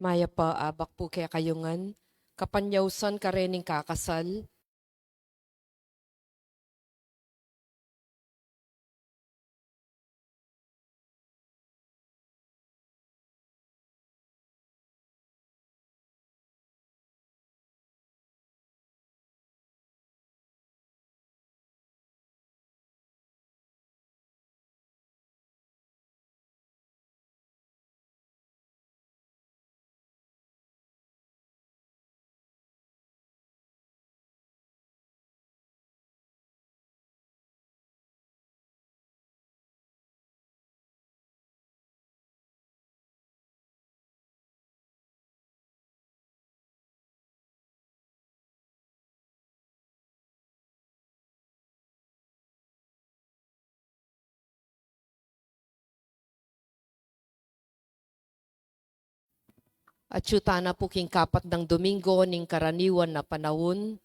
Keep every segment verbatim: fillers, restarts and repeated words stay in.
Mayap a abak pu kekayu ngan, kapanyausan karening kakasal. Atyu tana pu king kapat nang Domingo ning karaniwan a panaun,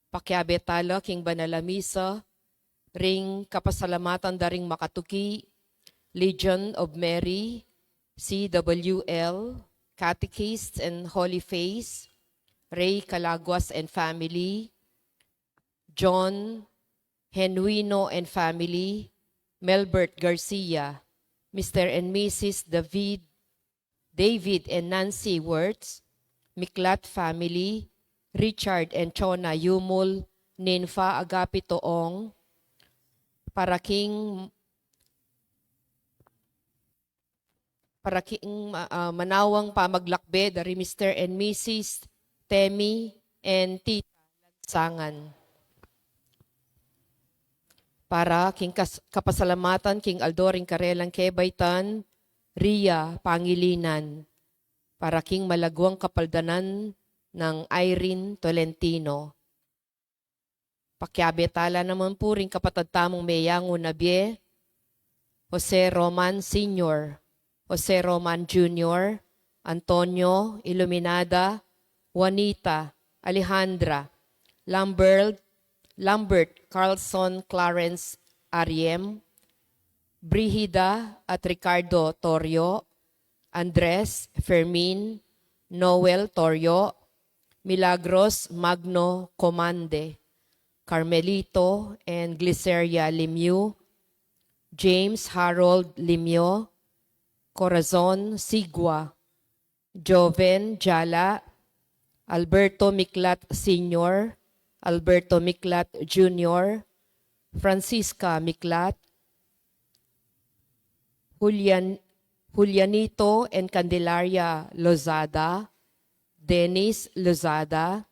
pakiabe tala king banal a misa, ring kapasalamatan da ring makatuki, Legion of Mary, C W L, Catechists and Holy Face, Ray Calaguas and family, John Genuino and family, Melbert Garcia, Mister and Missus David, David and Nancy Wirtz, Miklat family, Richard and Chona Yumul, Ninfa Agapito Ong, para king, para king, ah, ah, manawang pamaglakbe da ri Mister and Missus Temi and Tita Lansangan. Para king kas-, kapasalamatan king aldo ring karelang kebaitan, Ria Pangilinan. Para king malaguang kapaldanan nang Irene Tolentino. Pakiabe tala naman pu ring kapatad tamung meyangu na bie, Jose Roman Senior, Jose Roman Junior, Antonio, Iluminada, Juanita, Alejandra, Lambert, Lambert Carlson, Clarence Ariem, Brigida at Ricardo Torio, Andres, Fermin, Noel Torio, Milagros Magno Comande, Carmelito and Gliceria Lemieux, James Harold Lemieux, Corazon Sigua, Joven Jala, Alberto Miklat Senior, Alberto Miklat Junior, Francisca Miklat, Julian, Julianito and Candelaria Lozada, Dennis Lozada,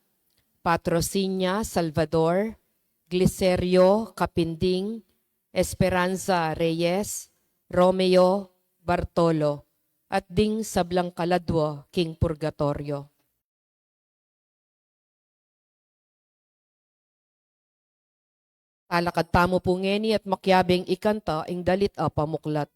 Patrocinia Salvador, Glicerio Capinding, Esperanza Reyes, Romeo Bartolo, at ding sablang kaladwa king purgatoryo. Talakad tamu pu ngeni at makiabeng ikanta ing dalit a pamuklat.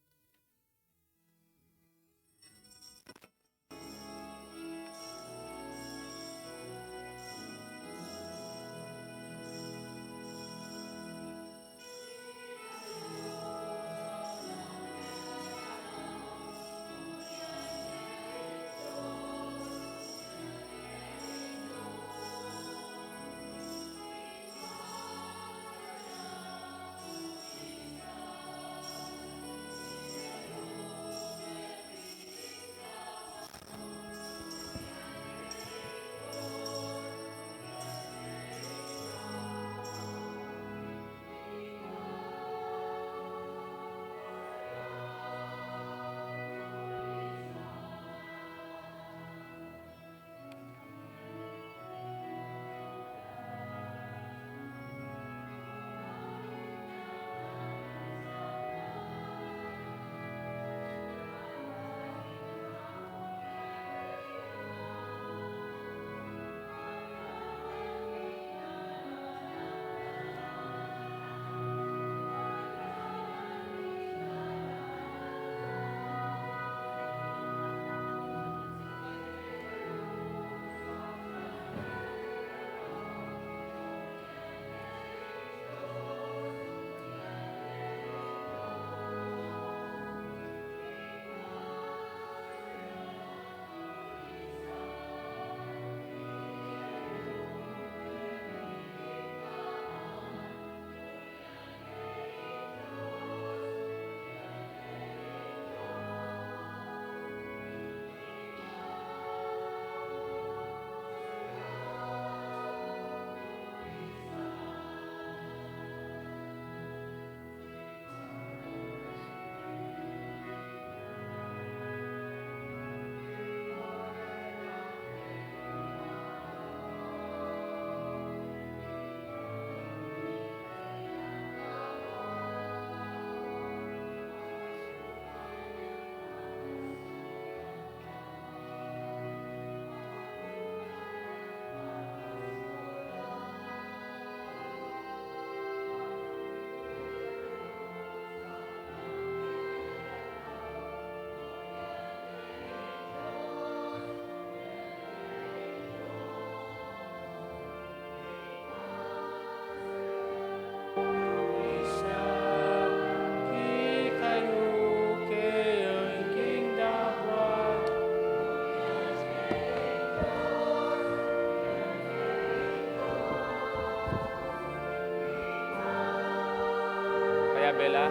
Bela,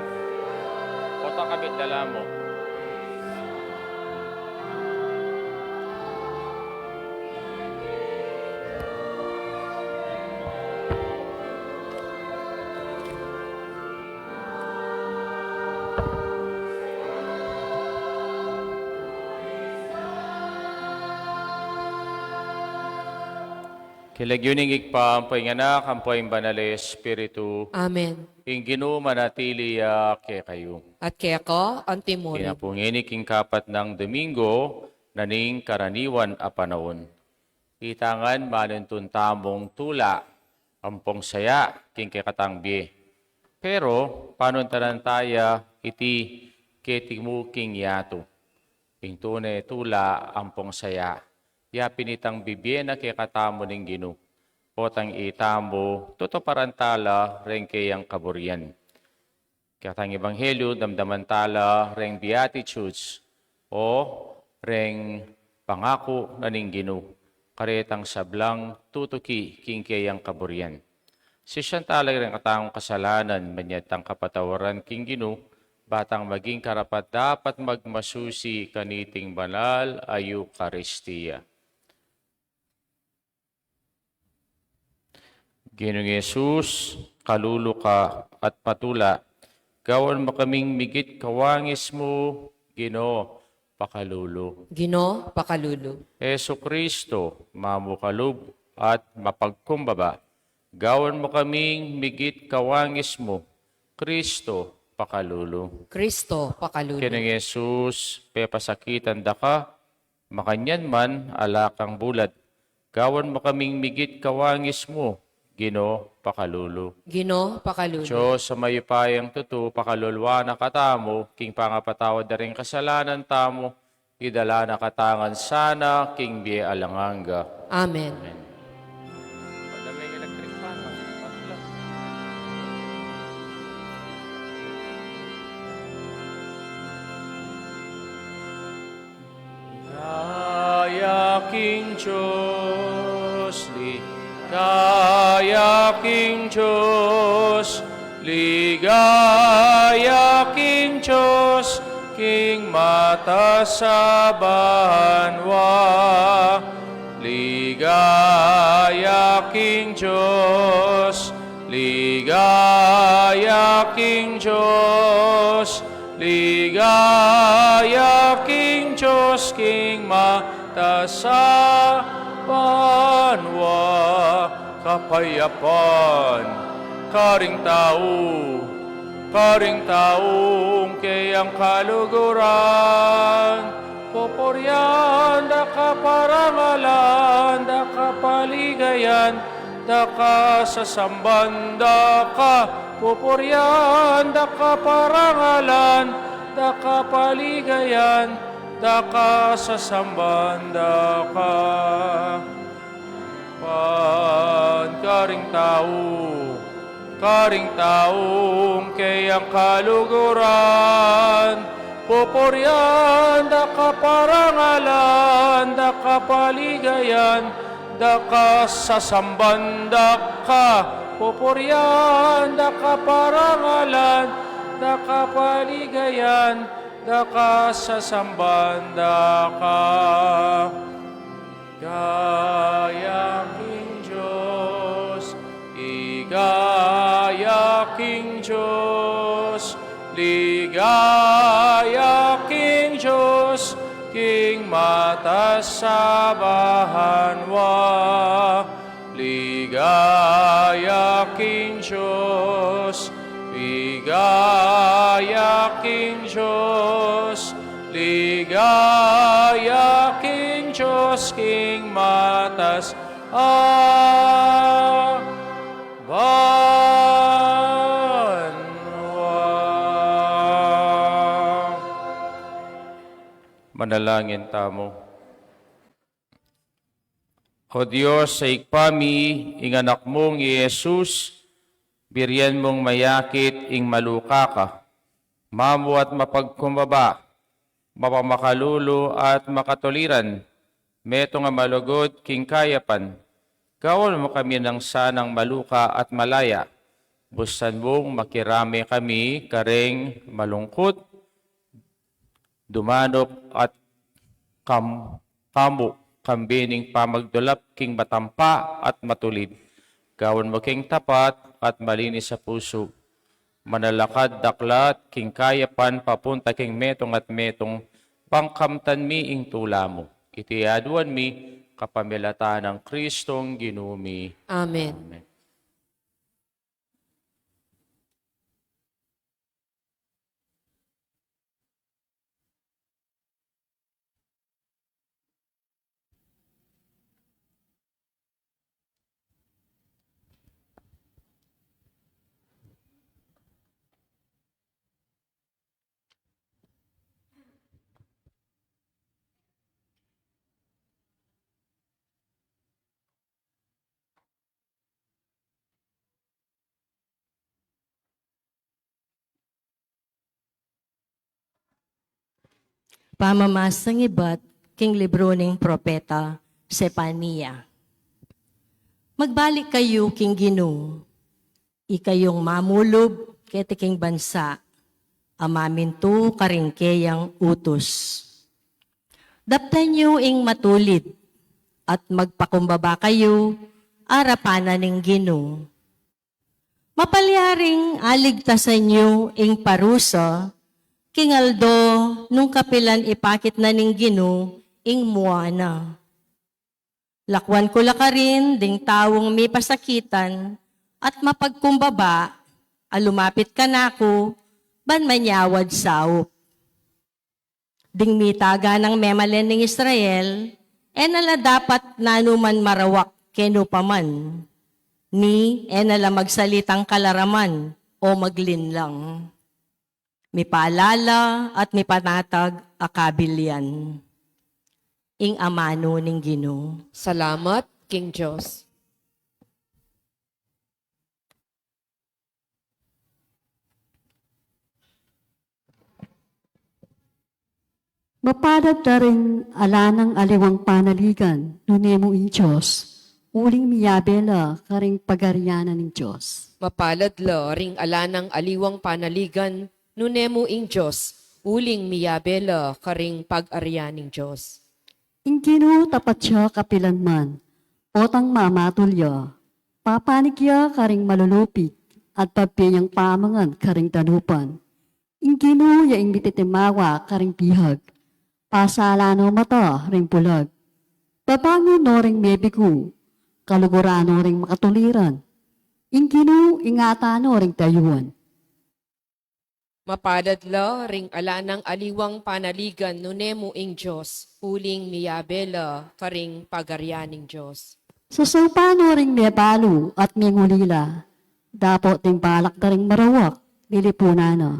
kota kabit dala mu. King lagyu ning Ibpa, ampo ing Anak, ampo ing Banal a Espiritu. Amen. Ing Ginu manatili ya kekayu. At keka antimurin. Iti na pu ngeni ing kapatnang Domingo na ning karaniwan a panaun. Ita ngan manuntun tamung tula ampong saya king kekatang bie. Pero panuntanan ta ya iti keti mu king yatu. Ing tune tula ampong saya, ya pin itang bibie na kekatamu ning Ginu. Potang itamu tutuparan ta la reng keyang kaburian. Kekatang ebanghelyu, damdaman ta la reng Beatitudes o reng pangaku na ning Ginu karetang sablang tutuki king keyang kaburian. Sisian ta la reng kekatang kasalanan, manyad tang kapatawaran king Ginu, ba tang maging karapat-dapat magmasusi kaniting banal a Eukaristia. Ginung Jesus, kalulu ka at matula, gawan mu kaming migit kawangis mu, Ginu, pakalulu. Ginu, pakalulu. Jesucristo, mamukalub at mapagkumbaba, gawan mu kaming migit kawangis mu, Cristo, pakalulu. Cristo, pakalulu. Ginung Jesus, pepasakitan da ka, makanyan man ala kang bulad, gawan mu kaming migit kawangis mu, Ginu, pakalulu. Ginu, pakalulu. Dios a mayupayang tutu, pakaluluan na katamu king pangapatawad da ring kasalanan tamu, idala na katamu ngan sana king bie alang angga. Amen. Amen. Padala ing electric fan, mas-, mas-, Ligaya king Dios, ligaya king Dios, ligaya king Dios, king matas a banua. Ligaya king Dios, ligaya king Dios, ligaya king Dios, king matas a banua. Kapayapan karing tau, karing taung keyang kaluguran. Pupurian da ka, parangalan da ka, paligayan da ka, sasamban da ka. Pupurian da ka, parangalan da ka, paligayan da ka, sasamban da ka. Pan karing tau, karing taung keyang kaluguran. Pupurian da ka, parangalan da ka, paligayan da ka, sasamban da ka. Pupurian da ka, parangalan da ka, paligayan da ka, sasamban da ka. Ligaya king Dios, ligaya king Dios, ligaya king Dios, king matas a banua. Ligaya king Dios, ligaya king Dios, ligaya king Dios, king matas a banua. Manalangin tamu. O Dios, a Ibpa mi, ing Anak mung i Jesus, birian mung mayakit ing maluka ka, mamu at mapagkumbaba, mapamakalulu at makatuliran, metung a malugud king kayapan, gawan mu kami nang sanang maluka at malaya, Busan mung makirame kami kareng malungkut, dumanuk at kam-, kamu, kambe ning pamagdulap king matampa at matulid. Gawan mu keng tapat at malinis a pusu. Manalakad daklat king kayapan papunta king metung at metung, pangkamtan mi ing tula mu. Iti aduan mi kapamilatan nang Kristong Ginu mi. Amen. Amen. Pamamasang ibat king libru ning propeta Sefania. Magbalik kayu king Ginu, ikayung mamulub keti king bansa a mamintu karing keyang utus. Daptan yu ing matulid at magpakumbaba kayu arapan na ning Ginu. Mapalyaring aligtasan yu ing parusa king aldo nung kapilan ipakit na ning Ginu ing mua na. Lakwan ku la karin ding taung mipasakitan at mapagkumbaba a lumapit kanaku ban manyawad saup. Ding mitaga nang memalen ning Israel, e na la dapat nanuman marawak kenu pa man, ni e na la magsalitang kalaraman o maglinlang. Mipalala at mipanatag a kabilyan. Ing amanu ning Ginu. Salamat king Dios. Mapalad la ring ala nang aliwang panaligan, nune mu ing Dios, uling miyabe la karing pagarian ning Dios. Mapalad la ring ala nang aliwang panaligan, nune mu ing Dios, uling miyabe la karing pag-arian ning Dios. Ing Ginu tapat ya kapilan man, potang mamatul ya, papanik ya karing malulupig, at pabie yang pamangan karing danupan. Ing Ginu ya ing mititimawa karing bihag, pasalan no mata ring bulag, babangun no ring mebigu, kaluguran no ring makatuliran. Ing Ginu ingatan no ring dayuan. Mapalad la ring ala nang aliwang panaligan, nune mu ing Dios, uling miyabe la karing pagarian ning Dios. Sasaupan no ring mebalu at mengulila, dapot ding balak da ring marawak, lilipunan na.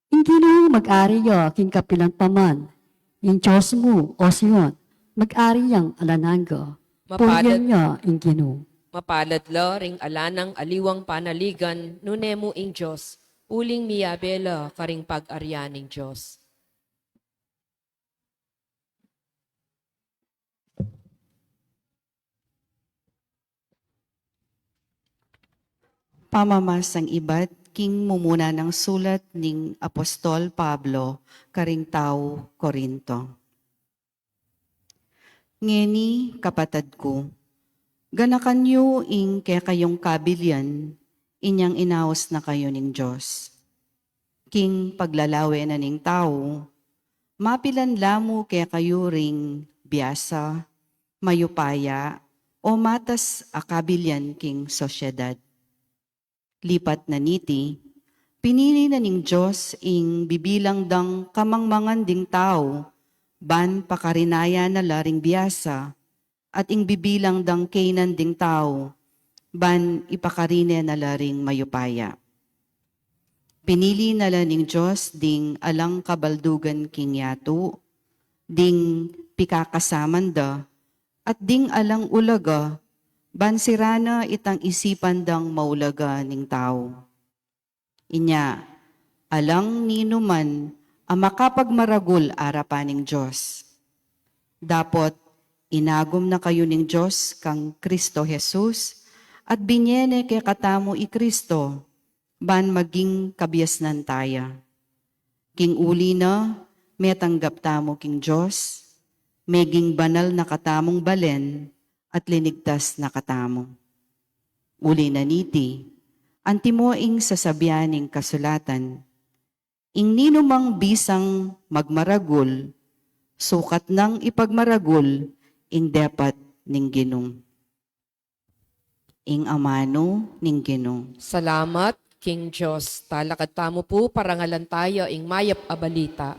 Ing Ginu mag-ari ya king kapilan pa man, ing Dios mu, o Sion, mag-ari yang alang angga. Mapalad- Purian ya ing Ginu. Mapalad la ring ala nang aliwang panaligan, nune mu ing Dios, uling miyabe la karing pag-arian ning Dios. Pamamasang ibat king mumuna nang sulat ning Apostol Pablo karing tau Corinto. Ngeni, kapatad ku, ganakan yu ing kekayung kabilian, inyang inaus na kayu ning Dios. King paglalawe na ning tau, mapilan la mu kekayu ring biasa, mayupaya, o matas a kabilian king sosyedad. Lipat na niti, pinili na ning Dios ing bibilang dang kamangmangan ding tau, ban pakarinayan na la ring biasa, at ing bibilang dang kaynan ding tau, ban ipakarine na la ring mayupaya. Pinili na la ning Dios ding alang kabaldugan king yatu, ding pikakasaman da, at ding alang ulaga, ban sira na itang isipan dang maulaga ning tau. Inya, alang ninuman a makapagmaragul arapan ning Dios. Dapot, inagum na kayu ning Dios kang Cristo Jesus, at binie ne kekatamu i Cristo, ban maging kabiasnan taya. King uli na, metanggap tamu king Dios, meging banal na katamung balen, at linigtas na katamu. Uli na niti, antimo ing sasabian ning kasulatan, ing ninumang bisang magmaragul, sukat nang ipagmaragul ing depat ning Ginu. Ing amanu ning Ginu. Salamat king Dios. Talakad tamu pu, parangalan taya ing mayap a balita.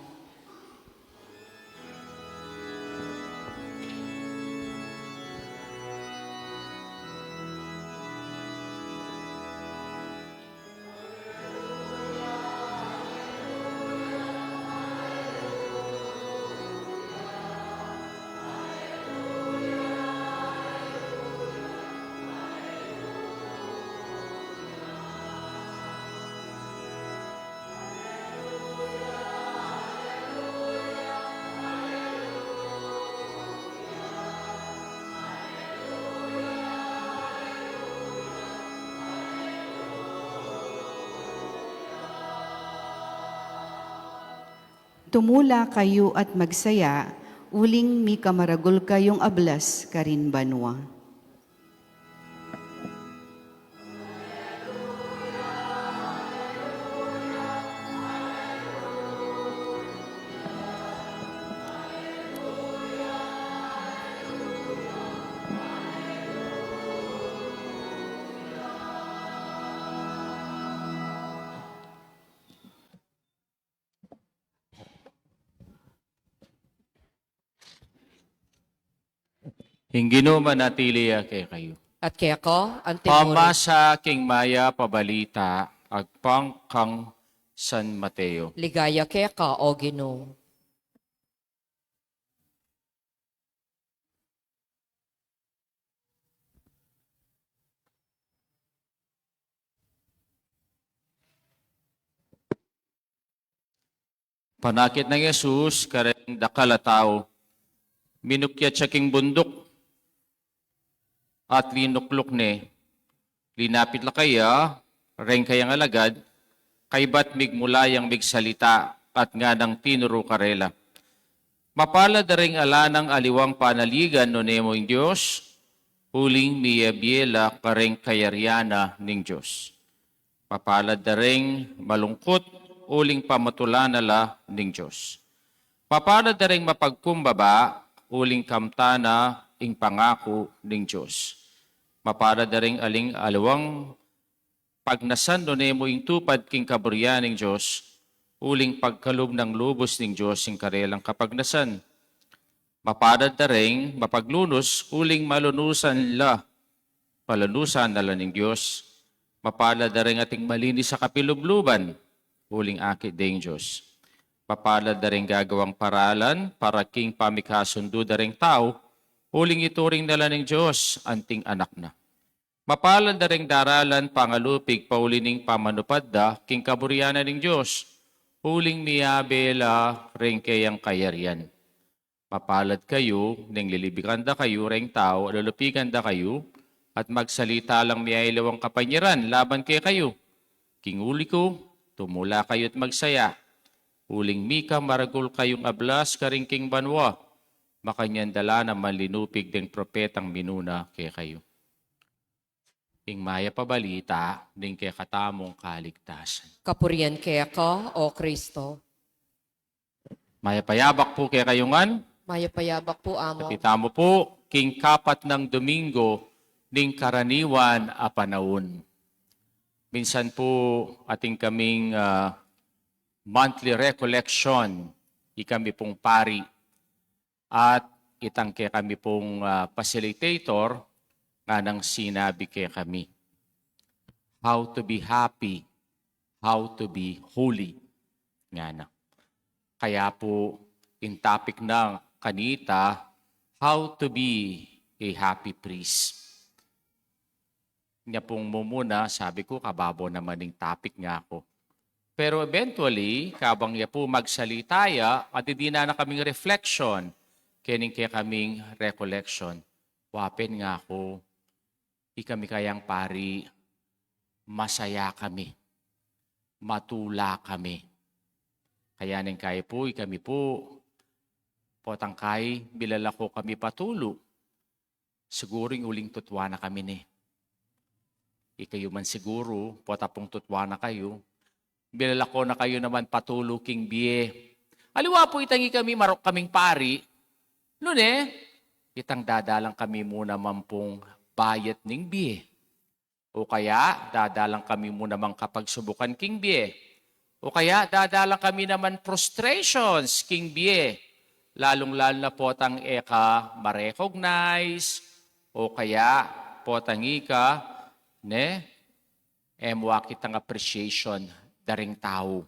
Tumula kayu at magsaya, uling mikamaragul kayung ablas karin banua. Ing Ginu manatili ya kekayu. At keka, antimo rin. Pamasa king mayap a balita agpang kang San Mateo. Ligaya keka, O Ginu. Panakit nang Jesus kareng dakal a tau, minukyat ya king bunduk at linukluk ne. Linapit la keya reng kayang alagad, kaybat migmula yang migsalita at nganang tinuru karela, "Mapalad da ring ala nang aliwang panaligan nune mu ing Dios, uling miyabie la kareng kayarian na ning Dios. Mapalad da ring malungkut, uling pamatulan na la ning Dios. Mapalad da ring mapagkumbaba, uling kamtan na ing pangaku ning Dios. Mapalad da ring aling aliwang pagnasan nune mu ing tupad king kaburian ning Dios, uling pagkalub nang lubus ning Dios ing karelang kapagnasan. Mapalad da ring mapaglunus, uling malunusan la, palanusan na la ning Dios. Mapalad da ring ating malinis a kapilubluban, uling akit de ing Dios. Mapalad da ring gagawang paralan para king pamikasundu da ring tau, uling ituring na la ning Dios anting anak na. Mapalad da ring daralan pangalupig pauli ning pamanupad da king kaburian na ning Dios, uling miyabe la ring keyang kayarian. Mapalad kayu nung lilibikan da kayu ring tau a lulupigan da kayu, at magsalita lang miyaliwang kapanyaran laban kekayu. King uli ku, tumula kayu at magsaya, uling mika maragul kayung ablas karin king banua, makanyan da la naman linupig deng propetang minuna kekayu." Ing mayap a balita ning kekatamung kaligtasan. Kapurian keka, O Kristo. Mayap a yabak pu kekayu ngan. Mayap a yabak pu, Among. Itamu pu king kapat nang Domingo ning karaniwan a panaun. Minsan pu atin kaming, ah, monthly recollection, ikami pung pari. At itang kekami pung, ah, facilitator, nganang sinabi kekami, "How to be happy, how to be holy," ngana. Kaya pu, ing topic na kanita, "How to be a happy priest." Nya pung mumuna, sabi ku, "Kababo naman ing topic," ngaku. Pero eventually, kabang ya pu magsalita ya, at dinan na kaming reflection, kening kekaming recollection. Wa pin, ngaku, "Ikami kayang pari, masaya kami. matula kami. Kaya neng kayi pu, ikami pu, potang kayi milalako kami patulu. Siguru ing uling tutwa na kami ne. Ikayu man siguru, pota pung tutwa na kayu, milalako na kayu naman patulu king bie. Aliwa pu itang ikami marok kaming pari, nune, itang dadalan kami mu naman pung bayat ning bie. O kaya, dadalan kami mu namang kapagsubukan king bie. O kaya, dadalan kami naman frustrations king bie. Lalung-lalu na potang e ka ma-recognize, o kaya, potang ika, ne, e mu akit ing appreciation da ring tau.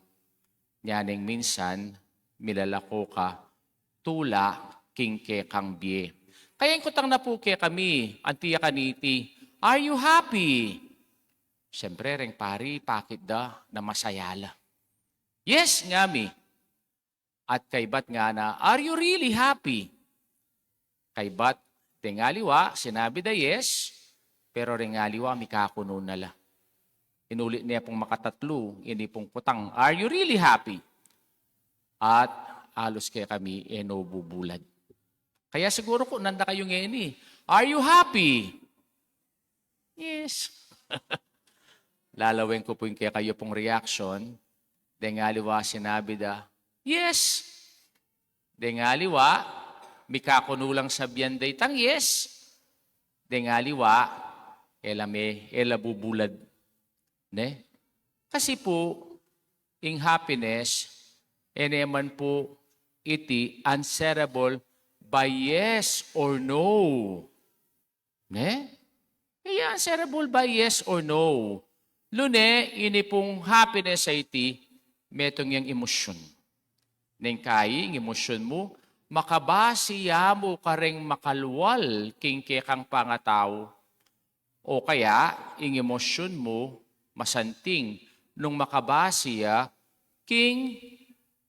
Nya neng minsan, milalako ka tula king kekang bie. Kaya ing kutang na pu kekami, anti ya kaniti, "Are you happy?" Siyempre, reng pari, pakit da na masaya la. "Yes," ngami. At kaybat ngana, "Are you really happy?" Kaybat, deng aliwa, sinabi da yes, pero reng aliwa, mikakunu na la. Inulit ne pung makatatlu ini pung kutang, "Are you really happy?" At alus kekami e nabubulad. Kaya siguru ku, nanda kayu ngeni, "Are you happy?" "Yes." Lalaweng ku pu ing kekayu pung reaction. Deng aliwa sinabi da, "Yes." Deng aliwa, mikakunu lang sabian da itang yes. Deng aliwa, e la me, e la bubulad. Ne? Kasi pu, ing happiness, e ne man pu iti answerable by yes or no. Ne? E ya answerable by yes or no. Nune, ini pung happiness a iti, metung yang emosyun. Neng kayi ing emosyun mu, makabasi ya mu kareng makalwal king kekang pangatau. O kaya, ing emosyun mu, masanting, nung makabasi ya king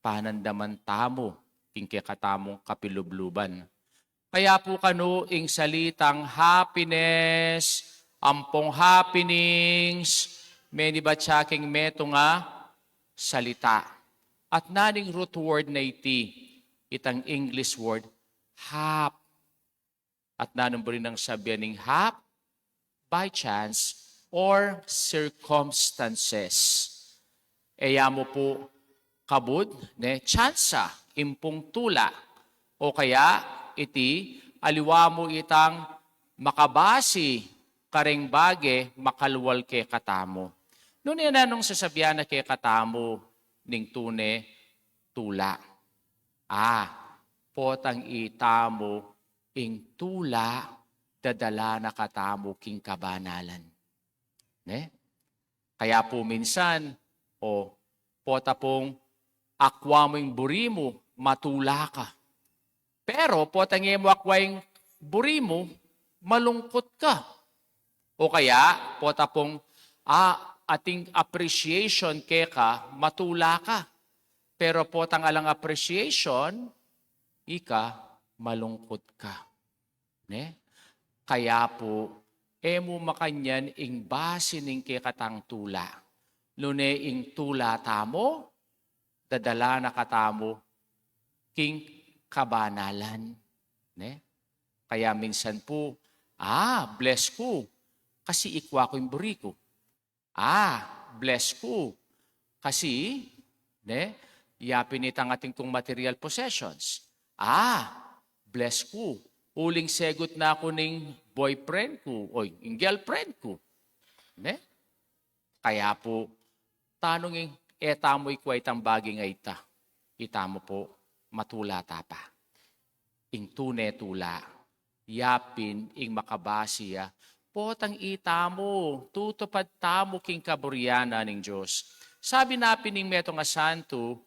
panandaman tamu, king kekatamung kapilubluban. Kaya pu kanu ing salitang happiness, ampong happenings, menibat ya king metung a salita. At nanu ing root word na iti, itang English word, hap. At nanung buri nang sabian ning hap? By chance or circumstances. E ya mu pu kabud, ne, tsansa, impung tula. O kaya, iti, aliwa mu itang makabasi kareng bage makalwal kekatamu. Nune nanung sasabian na kekatamu ning tune tula? A, potang itamu ing tula, dadala na katamu king kabanalan. Ne? Kaya pu minsan, o, pota pung akwa mu ing buri mu, matula ka. Pero potang e mu akwa ing buri mu, malungkut ka. O kaya, pota pung, a, ating appreciation keka, matula ka. Pero potang alang appreciation, ika, malungkut ka. Ne? Kaya pu, e mu makanyan ing basi ning kekatang tula. Nune ing tula tamu, dadala na katamu king kabanalan. Ne? Kaya minsan pu, a, bless ku, kasi ikwa ku ing buri ku. A, bless ku, kasi, ne, yapin itang atin kung material possessions. A, bless ku, uling segut na ku ning boyfriend ku, o ing girlfriend ku. Ne? Kaya pu, tanung ing e tamu ikwa itang bage a ita, itamu pu, matula ta pa. Ing tune tula, yapin ing makabasi ya, potang itamu, tutupad tamu king kaburian na ning Dios. Sabi na pin ning metung a santu,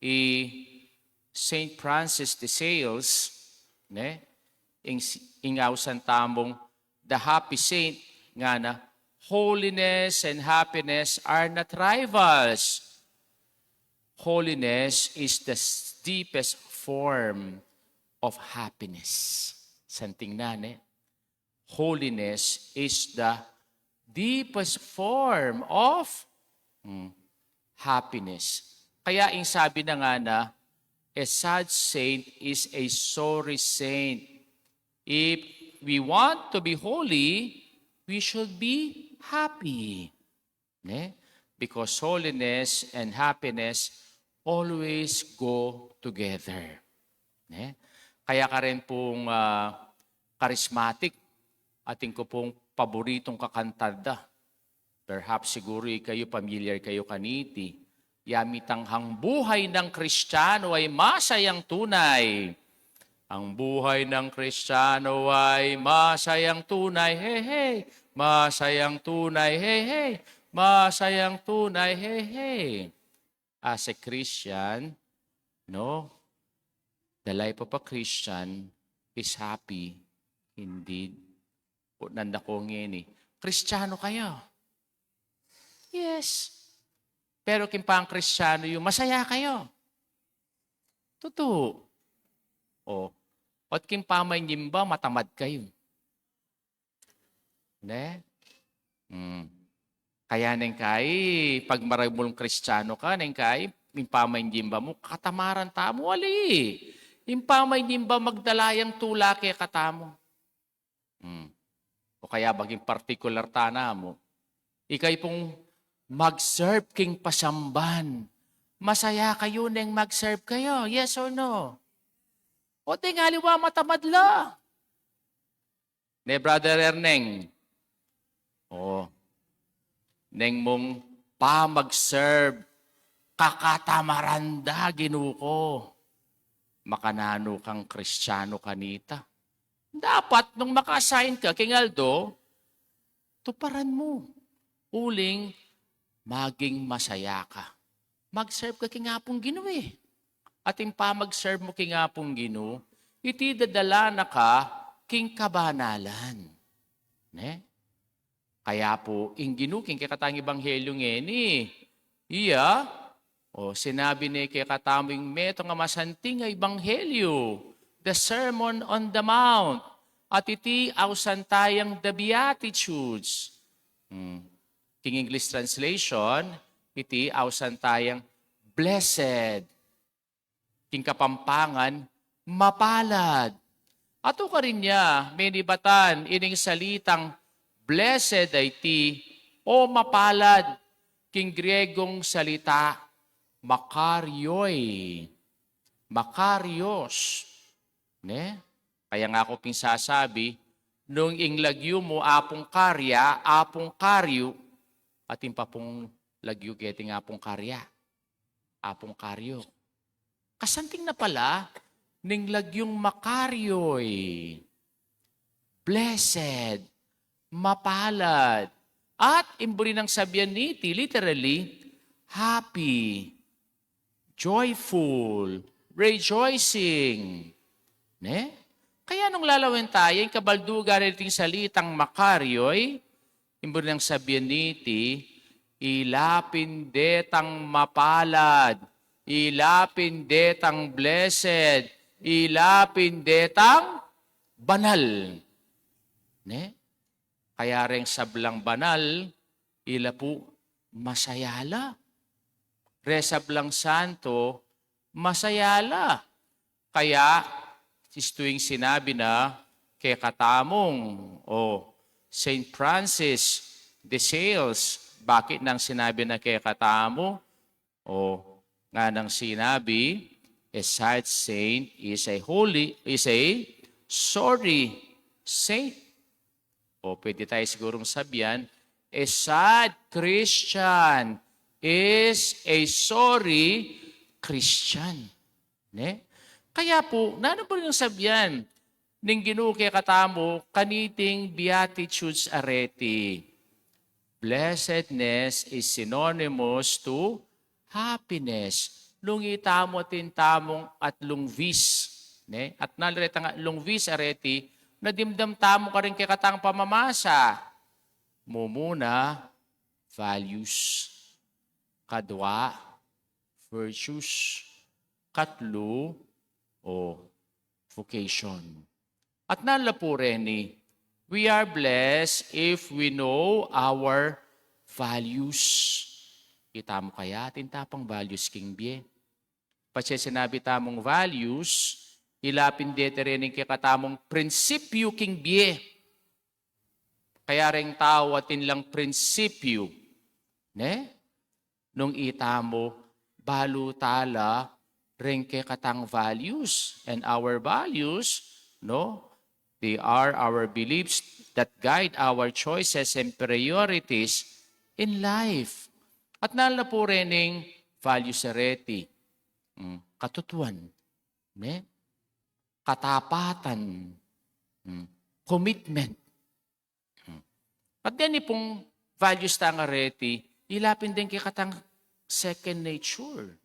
i Saint Francis de Sales, ne? Ing, ing ausan tamung The Happy Saint, ngana, "Holiness and happiness are not rivals. Holiness is the s-, deepest form of happiness." Santing na, ne? "Holiness is the deepest form of, mm, happiness. Kaya ing sabi na nga na, a sad saint is a sorry saint. If we want to be holy, we should be happy. Ne? Because holiness and happiness always go together. Ne? Kaya ka rin pong, ah, charismatic, atin ku pong paboritong kakanta da. Perhaps siguro ikayu, familiar kayu kaniti. Ya mitang, "Ang buhay ng Kristiyano ay masayang tunay. Ang buhay ng Kristiyano ay masayang tunay. Hey, hey. Masayang tunay. Hey, hey. Masayang tunay. Hey, hey." As a Christian, no? The life of a Christian is happy indeed. O, nanda ko ngeni, "Kristiyano kayu?" Yes. Pero king pangkristiyano yu, masaya kayu? Tutu. O, ot king pamanyimba, matamad kayu. Ne? Hmm. Kaya neng kai, pag maragul mung Kristiyano ka, neng kai, ing pamanyimba mu, katamaran tamu, ali. Ing pamanyimba, magdala yang tula kekatamu. Hmm. O kaya baging partikular tana mu. Ikayu pung mag-serve king pasamban. Masaya kayu neng mag-serve kayu? Yes or no? O, tingali wa matamad la. Ne, Brother Erneng? O, neng mung pamag-serve, kakatamaran da, Ginu ku. Makananu kang Kristiyano kanita? Dapat nung maka-assign ka king aldo, tuparan mu. Uling maging masaya ka. Mag-serve ka king Apung Ginu e. At ing pamag-serve mu king Apung Ginu, iti dadala na ka king kabanalan. Ne? Kaya pu, ing Ginu king kekatang ebanghelyo ngeni, iya, o, sinabi ne kekatamu ing metung a masanting a ebanghelyo, the Sermon on the Mount, at iti ausan tayang the Beatitudes. Hmm. King English translation, iti ausan tayang blessed. King Kapampangan, mapalad. Atiu karin ya menibatan ining salitang blessed a iti o mapalad, king Griegong salita, makarioi. Makarios. Ne? Kaya nga ku pin sasabi, nung ing lagyu mu Apung Karya, Apung Karyu, atin pa pung lagyu keting Apung Karya, Apung Karyu. Kasanting na pala ning lagyung makarioi, blessed, mapalad, at ing buri nang sabian niti, literally, happy, joyful, rejoicing. Ne? Kaya nung lalawen taya ing kabaldugan na niting salitang makarioi, ing buri nang sabian niti, ila pin detang mapalad, ila pin detang blessed, ila pin detang banal. Ne? Kaya reng sablang banal, ila pu masaya la. Reng sablang santo, masaya la. Kaya, istu ing sinabi na kekatamung, o, Saint Francis de Sales, bakit nang sinabi na kekatamu, o, nganang sinabi, a sad saint is a holy, is a sorry saint. O pwede tayo sigurong sabian, a sad Christian is a sorry Christian. Ne? Kaya pu, nanu pu ring sabian ning Ginu kekatamu kaniting Beatitudes a reti? Blessedness is synonymous to happiness. Nung itamu atin tamung atlung vis, ne? At nanu retang atlung vis a reti, na dimdam tamu karin kekatang pamamasa. Mumuna, values. Kadwa, virtues. Katlu, o, vocation. At nanu la pu reni, we are blessed if we know our values. Itamu kaya atin ta pang values king bie? Patse sinabi tamung values, ila pin deti rening kekatamung prinsipyu king bie. Kaya reng tau atin lang prinsipyu, ne? Nung itamu, balu tala reng kekatang values, and our values, no? They are our beliefs that guide our choices and priorities in life. At nanu na pu rening values a reti? Mm, katutuan, ne? Katapatan, mm, commitment. Mm. At deni pung values tang a reti, ila pin deng kekatang second nature.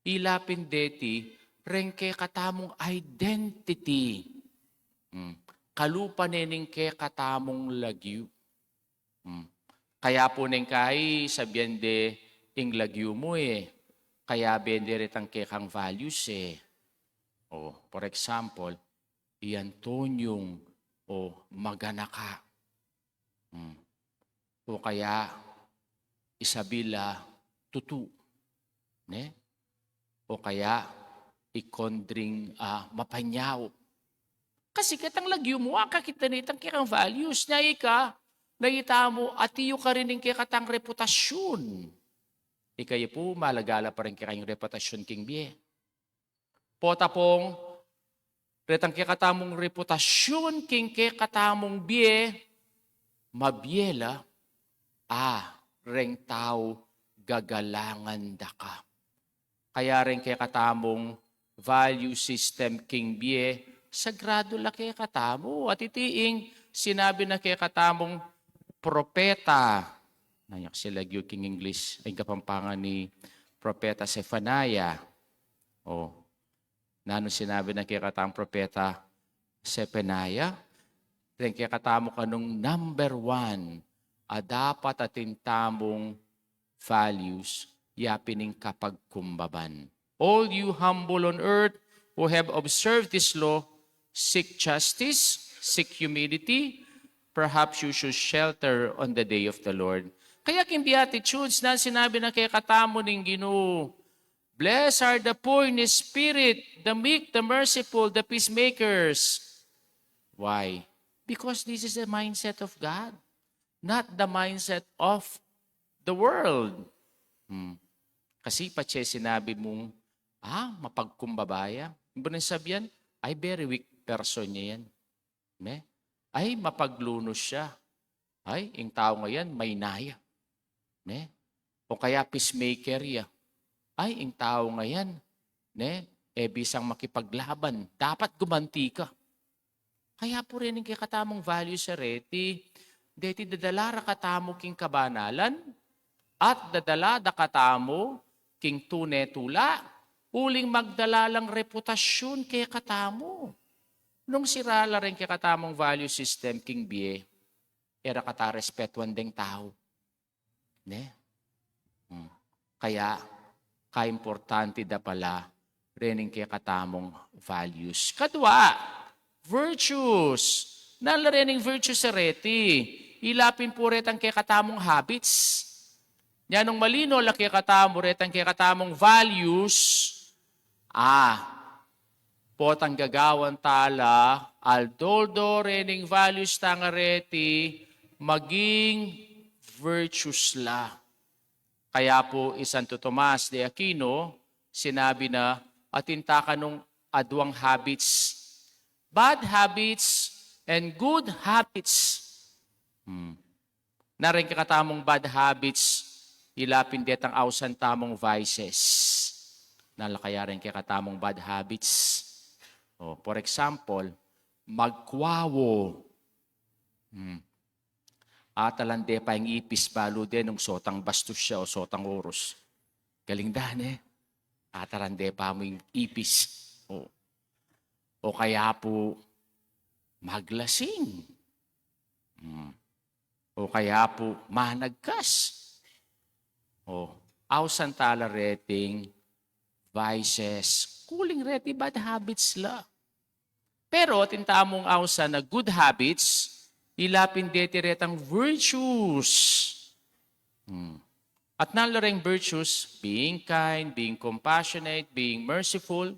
Ila pin deti reng kekatamung identity. Mm. Kalupa ne ning kekatamung lagyu. Mm. Kaya pu neng kai, sabian de ing lagyu mu e, kaya bende retang kekang values e. O, for example, i Antonyong, o, magana ka. Mm. O kaya, Isabela, tutu. Ne? O kaya, i Condring, ah, mapanyaup. Kasi ketang lagyu mu, akakit na nitang kekang values. Nya ika, na itamu, ati yu karin ing kekatang reputasyun. Ika ya pu, malaga la pa ring kekayung reputasyun king bie. Pota pung, retang kekatamung reputasyun king kekatamung bie, mabie la, a, reng tau gagalangan da ka. Kaya reng kekatamung value system king bie, sagradu la kekatamu. At iti ing sinabi na kekatamung propeta. Nanu ya kasi lagyu king English, ay Kapampangan ni propeta Sefania. O, nanu sinabi na kekatamung propeta Sefania? Reng kekatamu kanung number one, a dapat atin tamung values, ya pin ing kapagkumbaban. All you humble on earth who have observed this law, seek justice, seek humility, perhaps you should shelter on the day of the Lord. Kaya king Beatitudes, nanu sinabi na kekatamu ning Ginu, "Blessed are the poor in spirit, the meek, the merciful, the peacemakers." Why? Because this is the mindset of God, not the mindset of the world. Hmm. Kasi patse sinabi mung, ah, mapagkumbaba ya. Ibang sabian, ay, very weak person ya yan. Ne? Ay, mapaglunus ya. Ay, ing tau ngayan, maynaya. Ne? O kaya peacemaker ya. Ay, ing tau ngayan, ne? E bisang makipaglaban, dapat gumanti ka. Kaya pu rening kekatamung values a reti, deti dadala ra katamu king kabanalan, at dadala da katamu king tune tula, uling magdala lang reputasyun kekatamu. Nung sira la reng kekatamung value system king bie, e ra kata respetuan deng tau. Ne? Hmm. Kaya, kaimportante da pala rening kekatamung values. Kadua, virtues. Nanu la rening virtues a reti? Ila pin pu retang kekatamung habits. Nya nung malino la kekatamu retang kekatamung values, a, potang gagawan tala, aldo-aldo rening values tang a reti, maging virtues la. Kaya pu i Santo Tomas de Aquino, sinabi na, atin ta kanung aduang habits. Bad habits and good habits. Hmm. Na reng kekatamung bad habits, ila pin detang ausan tamung vices. Nanu la kaya reng kekatamung bad habits? O, for example, magkwau. Hmm. Atalan de pa ing ipis balu de nung sotang bastus ya o sotang oras. Galing da, ne? Atalan de pa mu ing ipis. O. O kaya pu, maglasing. Hmm. O kaya pu, managkas. O, ausan tala reting vices. Kuling reti bad habits la. Pero atin tamung ausan a good habits, ila pin deti retang virtues. Hmm. At nanu la reng virtues, being kind, being compassionate, being merciful.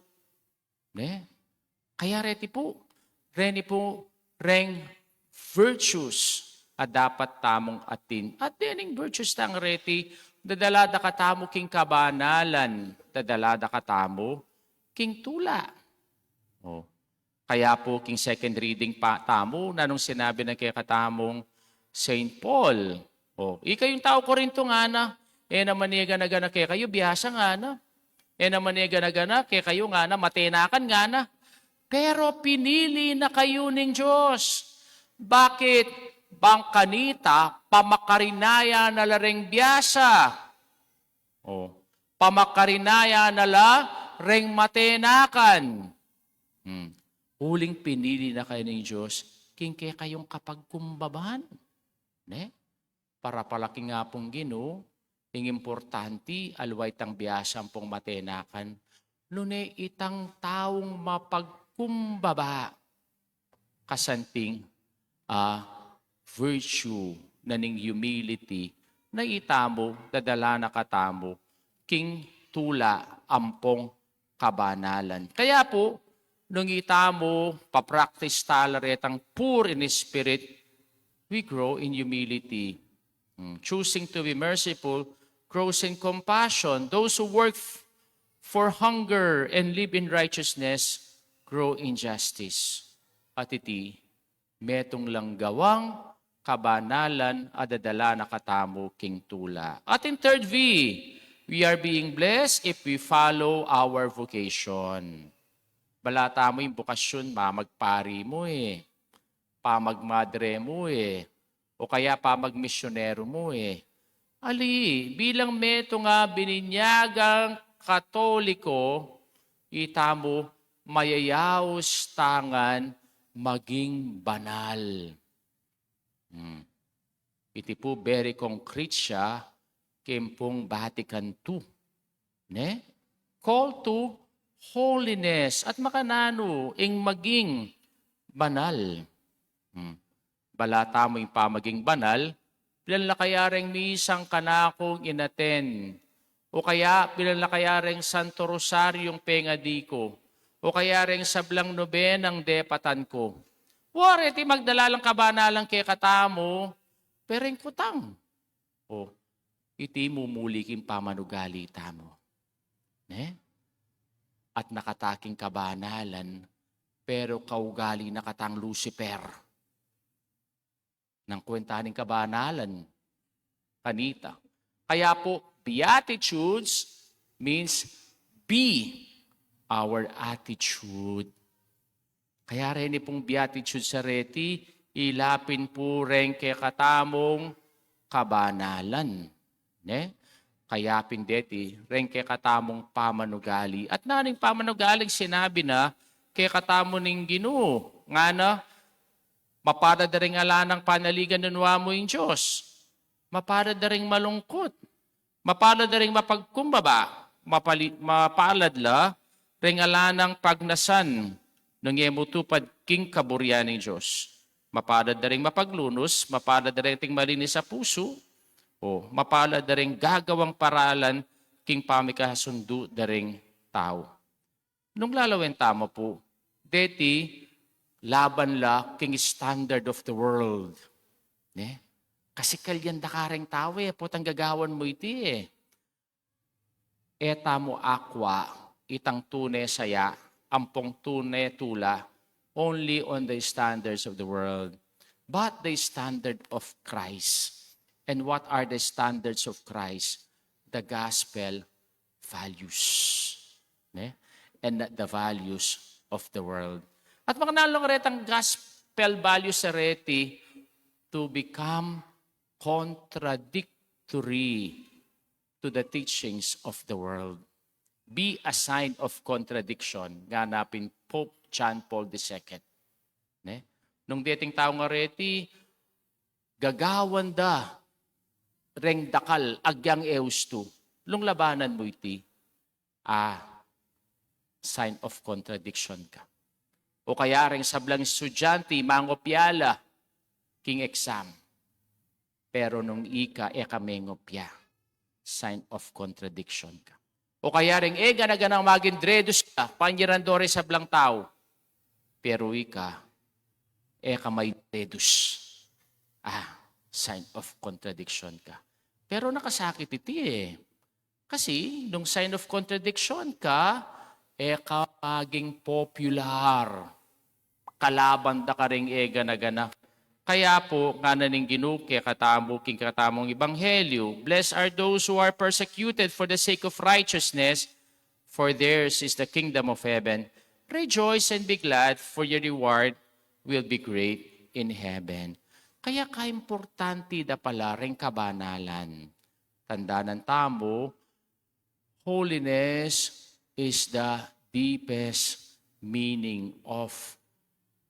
Ne? Kaya reti pu, reni pu reng virtues a dapat tamung atin. At dening virtues tang reti, dadala da katamu king kabanalan, dadala da katamu king tula. O. Kaya pu king second reading pa tamu, nanung sinabi na kekatamung Saint Paul? O, ikayung tau Corinto ngana, e naman e gana-gana kekayu, biasa ngana. E naman e gana-gana kekayu ngana, matenakan ngana. Pero pinili na kayu ning Dios. Bakit? Bang kanita, pamakarinaya na la reng biasa. O, pamakarinaya na la reng matenakan. Hmm. Uling pinili na kayu ning Dios, king kekayung kapagkumbabaan. Ne? Para pala king Apung Ginu, ing importanti, aliwa itang biasa ampong matenakan, nune itang taung mapagkumbaba. Kasanting, a, virtue na ning humility, na itamu, dadala na katamu king tula ampong kabanalan. Kaya pu, nung itamu, pa-practice tala retang poor in spirit, we grow in humility. Hmm, choosing to be merciful grows in compassion. Those who work f-, for hunger and live in righteousness grow in justice. At iti, metung lang gawang kabanalan a dadala na katamu king tula. At in third V, we are being blessed if we follow our vocation. Bala tamu ing bokasyon, pamagpari mu e, pamagmadre mu e, o kaya pamagmisyonero mu e. Ali, bilang metung a bininyagang Katoliko, itamu mayayaus tangan maging banal. Hmm. Iti pu very concrete ya king Vatican two. Ne? Call to holiness. At makananu ing maging banal? Hmm. Bala tamu ing pamaging banal, pilan la kaya reng misang kanakung in-attend? O kaya pilan la kaya reng Santo Rosaryung pengadi ku? O kaya reng sablang nobenang depatan ku? Wa reti magdala lang kabanalan kekatamu, pero ing kutang, o, iti mumuli king pamanugali tamu. Ne? At nakataking kabanalan, pero kaugali na katang Lucifer. Nang kwenta ning kabanalan kanita. Kaya pu, Beatitudes means be our attitude. Kaya reni pung Beatitudes a reti, ila pin pu reng kekatamung kabanalan. Ne? Kaya pin deti, reng kekatamung pamanugali. At nanu ing pamanugaling sinabi na kekatamu ning Ginu? Ngana, mapalad la reng ala nang panaligan nung wa mu ing Dios. Mapalad la reng malungkut. Mapalad la reng mapagkumbaba. Mapali-, mapalad la reng ala nang pagnasan nung e mu tupad king kaburian ning Dios. Mapalad la reng mapaglunus, mapalad la reng ating malinis a pusu, o mapalad la reng gagawang paralan king pamikasundu da reng tau. Nung lalawen tamu pu, deti laban la king standard of the world. Ne? Kasi kalyan da kareng tau e, potang gagawan mu iti e. E tamu akwa itang tune saya, ampong tune tula, only on the standards of the world, but the standard of Christ. And what are the standards of Christ? The gospel values. Ne? And not the values of the world. At makananu lang retang gospel values a reti, to become contradictory to the teachings of the world. Be a sign of contradiction, ngana pin Pope John Paul the Second. Ne? Nung deting tau nga reti, gagawan da reng dakal agyang e ustu, nung labanan mu iti, a, sign of contradiction ka. O kaya reng sablang estudyante, mangopya la king exam. Pero nung ika e ka mengopya, sign of contradiction ka. O kaya ring e gana-ganang maging dedus ka, panyaran do ring sablang tau. Pero ika, e ka may dedus. Ah, sign of contradiction ka. Pero nakasakit iti e. Kasi, nung sign of contradiction ka, e ka maging popular. Kalaban da karing e gana-gana. Kaya pu, ngana ning Ginu kekatamu, king kekatamung ebanghelyo, "Blessed are those who are persecuted for the sake of righteousness, for theirs is the kingdom of heaven. Rejoice and be glad, for your reward will be great in heaven." Kaya kaimportante da pala ring kabanalan. Tandanan tamu, holiness is the deepest meaning of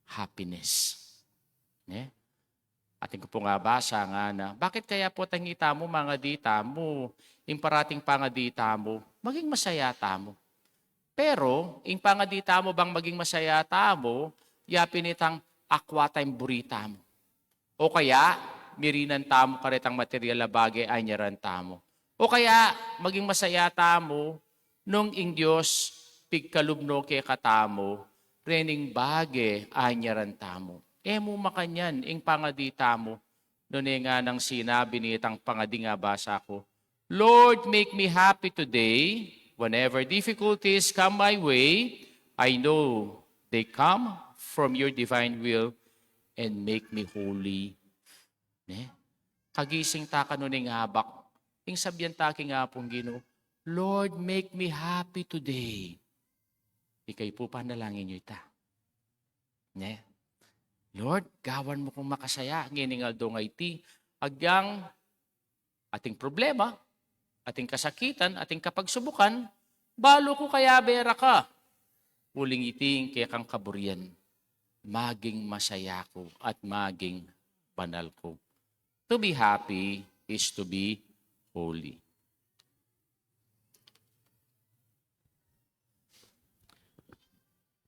happiness. Ne? Atin ku pung abasa ngana, bakit kaya pu tangitamu, mangadi tamu, ing parating pangadi tamu, maging masaya tamu? Pero, ing pangadi tamu bang maging masaya tamu, yapin itang akwa tang buri tamu. O kaya, mirinan tamu karetang material a bage a inyaran tamu. O kaya, maging masaya tamu nung ing Dios pigkalub no kekatamu rening bage a inyaran tamu. E mu makanyan ing pangadi tamu, nune nganang sinabi nitang pangading abasa ku, "Lord, make me happy today. Whenever difficulties come my way, I know they come from your divine will and make me holy." Ne? Kagising ta kanu ning abak, ing sabian ta king Apung Ginu, "Lord, make me happy today." Ikayu pu, panalangin yu ita. Ne? "Lord, gawan mu kung makasaya ngening aldo a iti. Agyang ating problema, ating kasakitan, ating kapagsubukan, balu ku kayabe ra ka. Uling iti ing kekang kaburian, maging masaya ku at maging banal ku." To be happy is to be holy.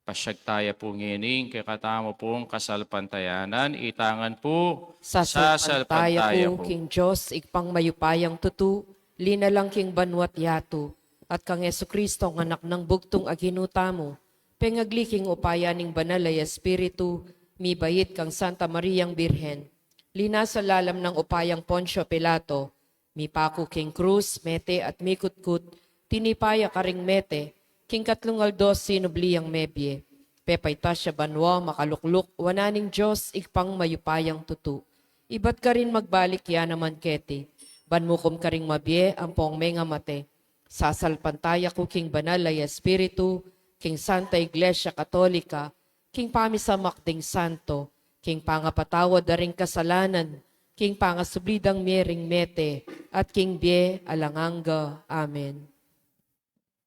Pasyag taya pu ngening kekatamu pung kasalpantayanan, itangan pu, Sasalpantaya ku king Dios, Ibpang mayupayang tutu, linalang king banua't yatu, at kang Jesucristo, a Anak nang bugtung a Ginu tamu, pengagli king upaya ning Banal a Espiritu, mibait kang Santa Mariang Birhen, linasa lalam nang upayang Poncio Pilato, mipaku king krus, mete at mikutkut, tinipa ya karing mete, king katlung aldo sinubli yang mebie. Pepaitas ya banua, makalukluk wanan ning Dios, Ibpang mayupayang tutu. Ibat karin magbalik ya naman keti, ban mukum karing mabie ampong mengamate. Sasalpantaya ku king Banal a Espiritu, king Santa Iglesia Katolika, king pamisamak ding santo, king pangapatawad da ring kasalanan, king pangasubli dang mie ring mete, at king bie alang angga. Amen.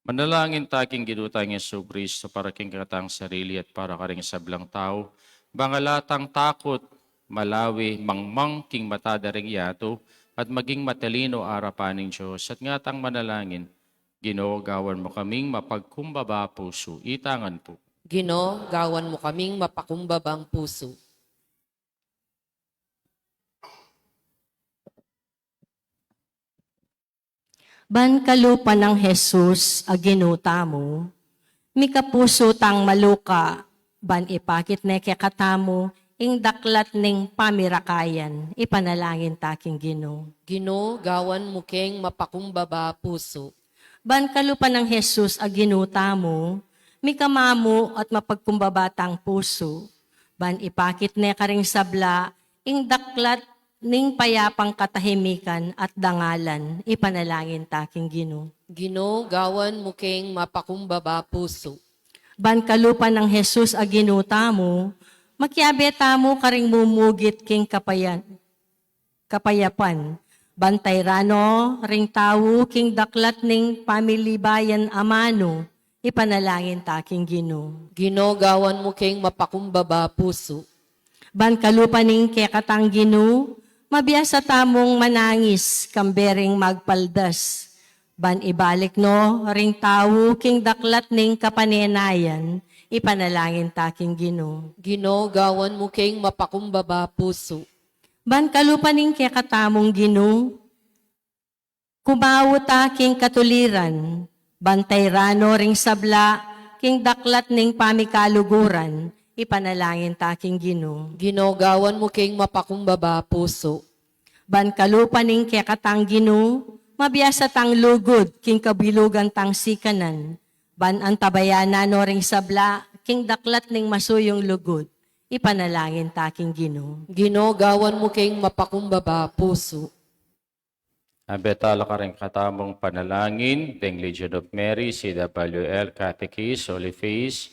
Manalangin ta king Ginu tang Jesucristo para king kekatang sarili at para karing sablang tau, bang ala tang takut, malawi, mangmang king mata da ring yatu, at maging matalino arapan ning Dios, at ngatang manalangin, Ginu, gawan mu kaming mapagkumbaba pusu. Itangan pu. Ginu, gawan mu kaming mapakumbabang pusu. Ban kalupa nang Jesus a Ginu tamu, mikapusu tang maluka, ban ipakit ne kekatamu ing daklat ning pamirakayan, ipanalangin ta king Ginu. Ginu, gawan mu keng mapakumbaba pusu. Ban kalupa nang Jesus a Ginu tamu, mikamamu at mapagkumbaba tang pusu, ban ipakit ne karing sabla ing daklat ning payapang katahimikan at dangalan, ipanalangin ta king Ginu. Ginu, gawan mu keng mapakumbaba pusu. Ban kalupa nang Jesus a Ginu tamu, makiabe tamu karing mumugit king kapayan-, kapayapan. Ban tairan no ring tau king daklat ning pamilibayan amanu, ipanalangin ta king Ginu. Ginu, gawan mu keng mapakumbaba pusu. Ban kalupa ning kekatang Ginu, mabiasa tamung manangis kambe ring magpaldas. Ban ibalik no ring tau king daklat ning kapanenayan, ipanalangin ta king Ginu. Ginu, gawan mu keng mapakumbaba pusu. Ban kalupa ning kekatamung Ginu, Kumawa ta king katuliran, ban tayran no ring sabla, king daklat ning pamikaluguran, ipanalangin ta king Ginu. Ginu, gawan mu king mapakumbaba pusu. Ban kalupa ning kekatang Ginu, mabiasa tang lugud king kabilugan tang sikanan, ban antabayanan no ring sabla, king daklat ning masuyung lugud, ipanalangin ta king Ginu. Ginu, gawan mu king mapakumbaba pusu. Abetala karing katamung panalangin, deng Legion of Mary, C W L, Catechist, Holy Face,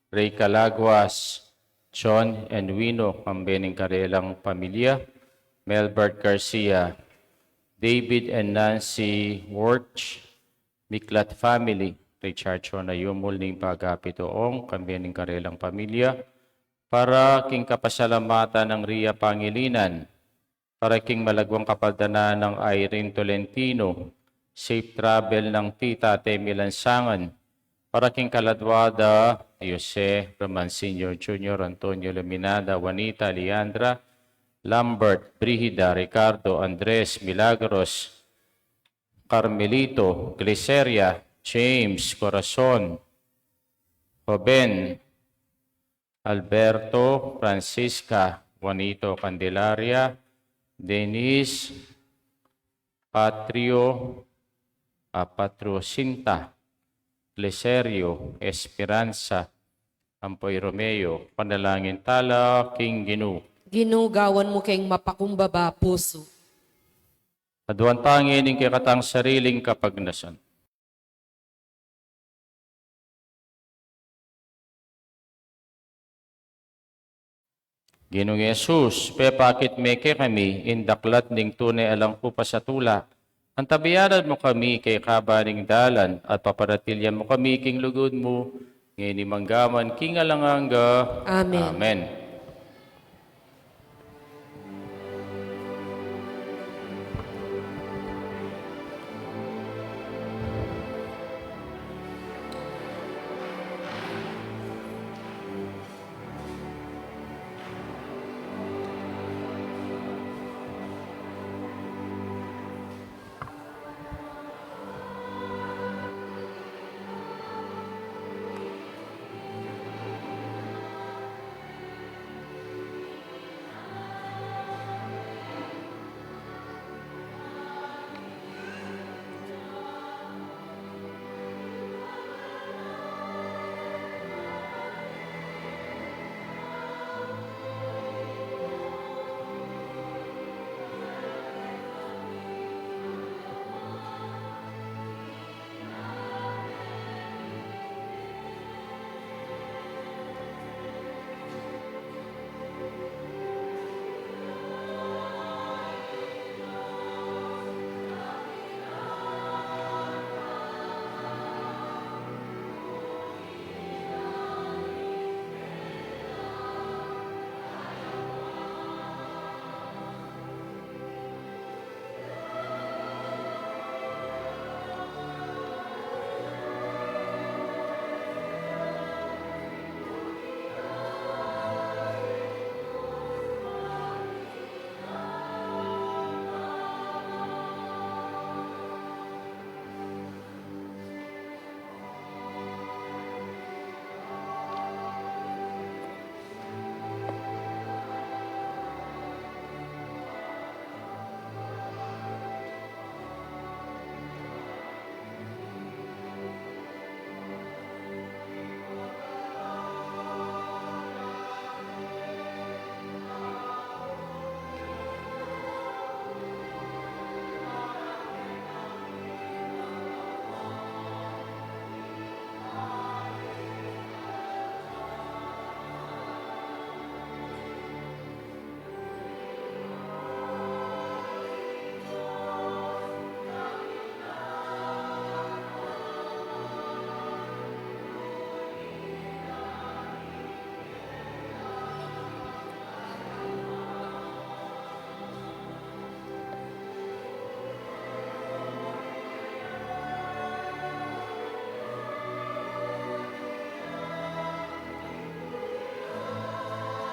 Rey Calaguas, John and Wino, kambe ning karelang pamilya, Melbert Garcia, David and Nancy Wirch, Miklat family, Richard Chona Yumul ning Pagapituong, kambe ning karelang pamilya, para king kapasalamatan nang Ria Pangilinan, para king malagwang kapaldanan nang Irene Tolentino, safe travel nang Tita Temi Lansangan, para king kaladwa da Jose Roman Senior Junior, Antonio Luminada, Juanita, Leandra, Lambert, Brigida, Ricardo, Andres, Milagros, Carmelito, Gliceria, James, Corazon, Joven, Alberto, Francisca, Juanito, Candelaria, Denise, Patrio, ah, Patriocinta, Glicerio, Esperanza, ampo i Romeo. Panalangin tala king Ginu. Ginu, gawan mu king mapakumbaba pusu. Aduan ta ngeni ing kekatang sariling kapagnasan. Ginung Jesus, pepakit me kekami ing daklat ning tune alang pupasatula. Antabayanan mu kami king kaban ning dalan at paparatilyan mu kami king lugud mu, ngeni mangga man king alang angga. Amen. Amen.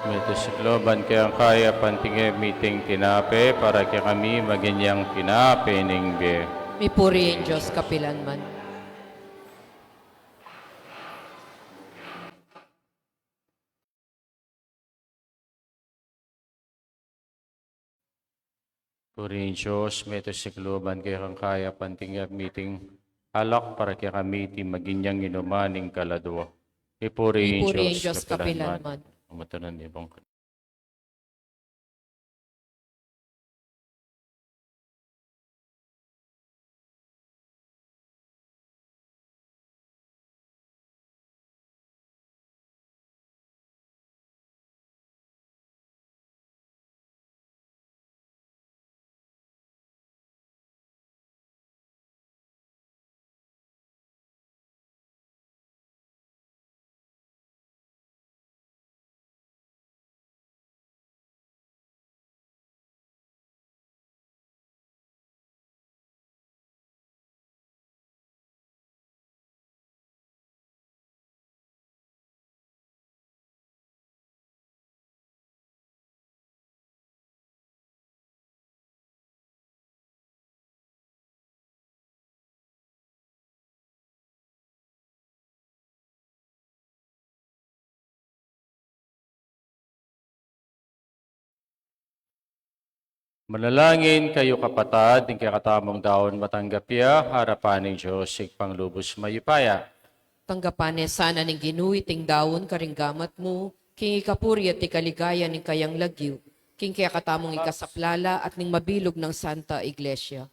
Mitu sikloban keng kayapan, tinge mi iting tinape, para kekami maging yang tinape ning bie. Mipuri ing Dios kapilanman. Puri ing Dios, metung sikluban kekang kayapan, tinggap mi iting alak para kekami iti maging yang inuman ning kaladua. Mipuri ing Dios kapilanman. Umatunan ni bang Manalangin kayu, kapatad, ing kekatamung daun matanggap ya arapan ning Dios Ibpang lubus mayupaya. Tanggapan ne sana ning Ginu iting daun karing gamat mu, king ikapuri at ikaligayan ning kayang lagyu, king kekatamung ikasaplala at ning mabilug nang Santa Iglesia.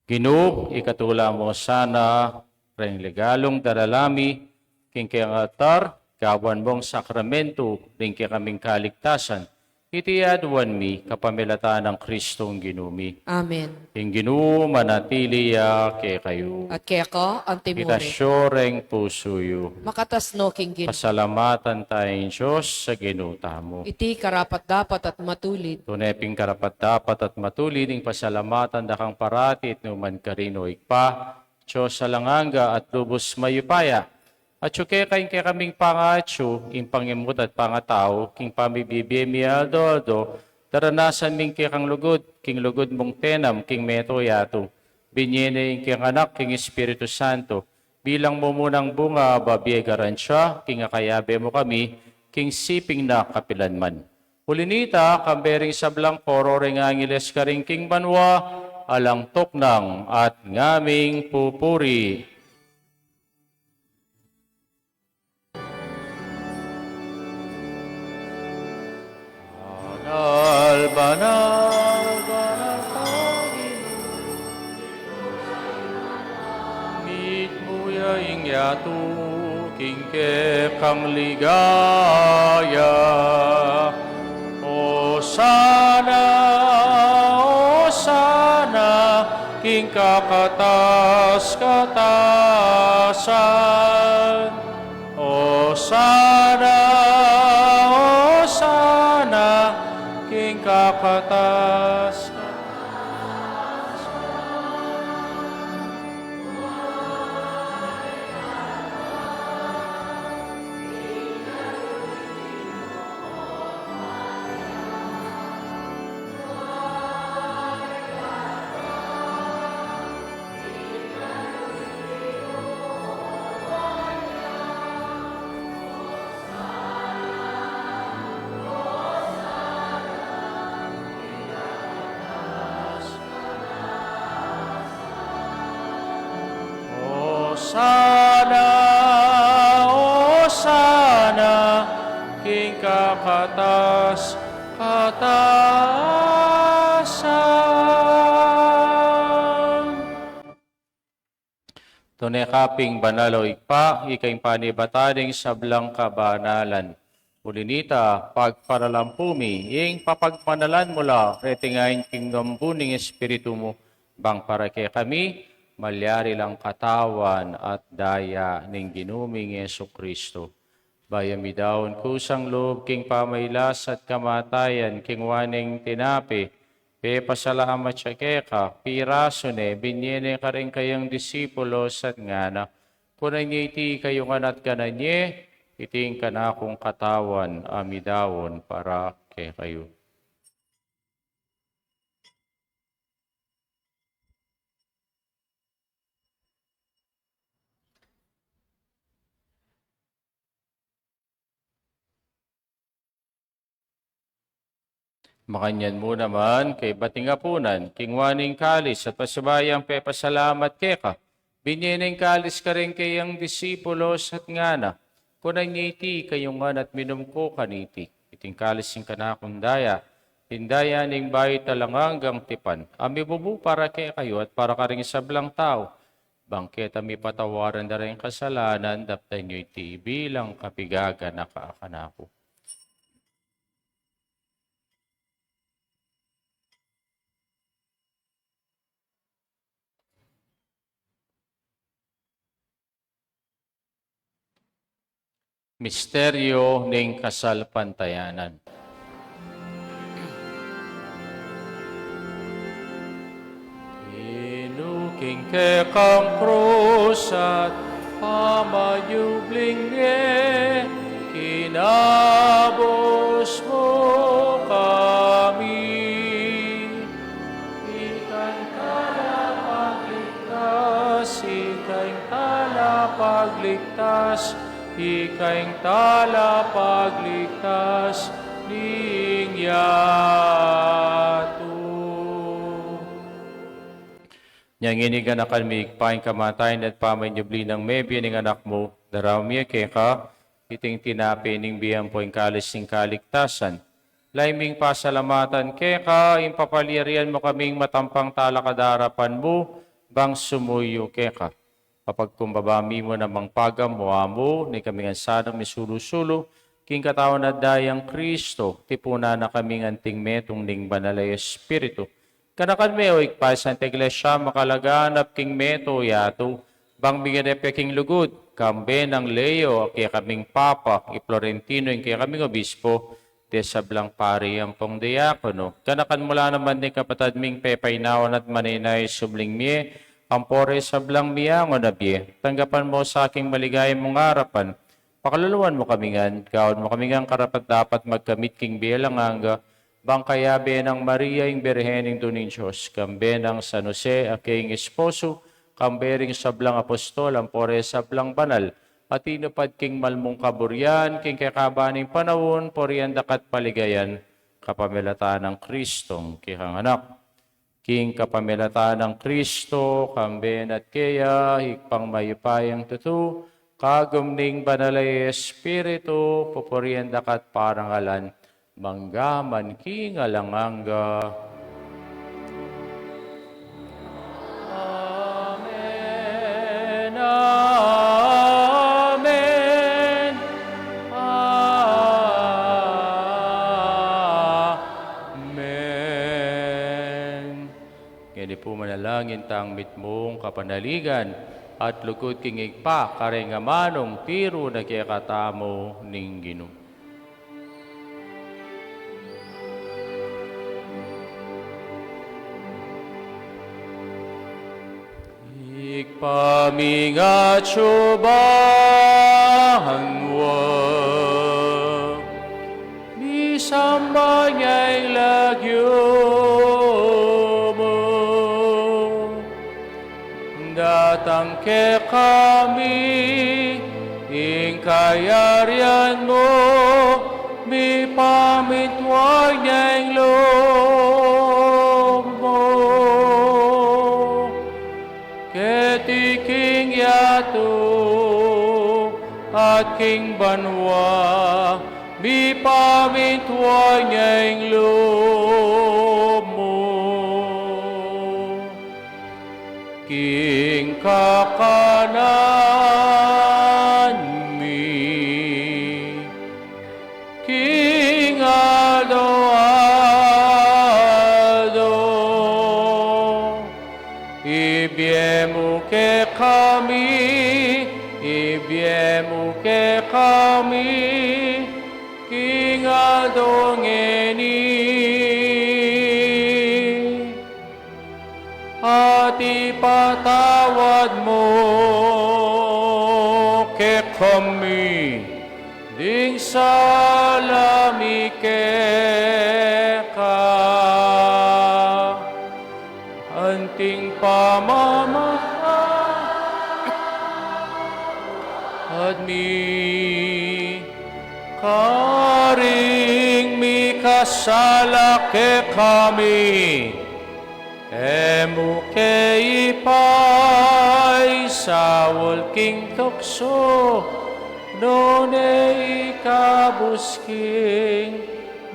Ginu, ikatula mu sana reng regalung darala mi king kekang altar, gawan mung sakramentu ning kekaming kaligtasan. Iti aduan mi kapamilatan nang Kristong Ginu mi. Amen. Ing Ginu manatili ya kekayu. At keka antimurin. Itas yu reng pusu yu. Makatas no king Ginu. Pasalamatan taya ing Dios a Ginu tamu. Iti karapat-dapat at matulid. Tune pin karapat-dapat at matulid ing pasalamatan da kang parati at nukarin man, O Ibpa, Dios alang angga at lubus mayupaya. Atyu keka ing kekaming pangatyu, ing pangimut at pangatau, king pamibibie mi aldo-aldo, daranasan mi ing kekang lugud, king lugud mung tenam, king mabilug a yatu. Binie ne ing kekang Anak, king Espiritu Santo, bilang mumunang bunga, babie garantia, king akayabe mu kami, king siping na kapilanman. Uli nita, kambe ring sablang koro reng angeles karin king banua, alang tuknang at ngaming pupuri. Banal, banal, banal ka, Ginu. Mitmu ya ing yatu king kekang ligaya. Osana, osana king kakatas-katasan. Osana, osana king kakatas-katasan. Osana, osana king kakatas-katasan. Tune ka pin banal, O Ibpa, ika ing panibatan ning sablang kabanalan. Uli nita, pagparalampu mi ing papagmanalan mu la reti ngeni king lombu ning Espiritu mu, bang para kekami malyari lang katawan at daya ning Ginu ming Jesucristo. Bayu mi daun kusang lub king pamailas at kamatayan, kinua neng tinape, pepasalamat ya keka, pirasu ne, binie ne karing kayang disipulos at ngana: Kunan ye iti kayu ngan at kanan ye, iti ing kanakung katawan a midaun para kekayu. Makanyan mu naman, kaybat ning apunan, kinua ne ing kalis at pasibayu yang pepasalamat keka, binie ne ing kalis karing kayang disipulos at ngana: Kunan ye iti kayu ngan at minum ko kaniti. Iti ing kalis ning kanakung daya, ing daya ning bayu at alang anggang tipan, a mibubu para kekayu at para karing sablang tau, bang keta mipatawaran da ring kasalanan. Daptan yu iti bilang kapigaganaka kanaku. Misteryo ning kasalpantayanan. King kekang krus at pamanyubling mie, kinabus mu kami. Ika ing talapagligtas, ika ing talapagligtas, ika ing talapagligtas ning yatu. Nya ngeni, ganakan mi, Ibpa, ing kamatayan at pamanyubli nang mebie ning Anak mu, daraun mi keka iting tinape ning bie ampo ing kalis ning kaligtasan. Lalu ming pasalamatan keka ing papalyarian mu kaming matampang talakad king arapan mu bang sumuyu keka. Papagkumbaba mi mu namang pagamu-amu ning kami ngan sanang misulu-sulu king katawan at dayang Kristo, tipunan na kaming anting metung ning Banal a Espiritu. Ganakan me, o Ibpa, ing Santa Iglesia makalaganap king mabilug a yatu, bang miganap ya king lugud, kambe nang Leo a kekaming Papa, i Florentino ing kekaming Obispo, ding sablang pari ampong diakono. Ganakan mu la naman ding kapatad ming pepainawa at manenaya king subling mie, ampo ring sablang miangu na bie. Tanggapan mu sa king maligaya mung arapan. Pakaluluan mu kami ngan, gawan mu kami ngan karapat-dapat magkamit king bie alang angga, bang kayabe nang Maria ing Birhen, Indu ning Dios, kambe nang San Jose a kayang esposo, kambe ring sablang apostol, ampo ring sablang banal a tinupad king mal mung kaburian king kekaban ning panaun, purian daka at paligayan, kapamilatan nang Kristong kekang Anak. King kapamilatan nang Kristo, kambe na at keya, Ibpang mayupayang tutu, kagum ning Banal a Espiritu, pupurian daka at parangalan, mangga man king alang angga. Amen, amen, amen. Ngeni pu manalangin tang mitmung kapanaligan at lugud king Ibpa, karing amanung tiru na kekatamu ning Ginu. Ibpa mi, atsu ka banua, misamban ya ing lagyu mu. Datang kekami ing kayarian mu, mipamintuan ya ing lub mu keti king yatu at king banua. Mipamintuan ya ing lub mu king kakanan mi king aldo-aldo. Ibie mu kekami, ibie mu kekami king aldo ngeni. At ipatawad mu kekami ding sala mi keka, anting pamamatawad mi karing mika Sala kekami, e mu ke ipaisaul king tuksu, nune ikabus king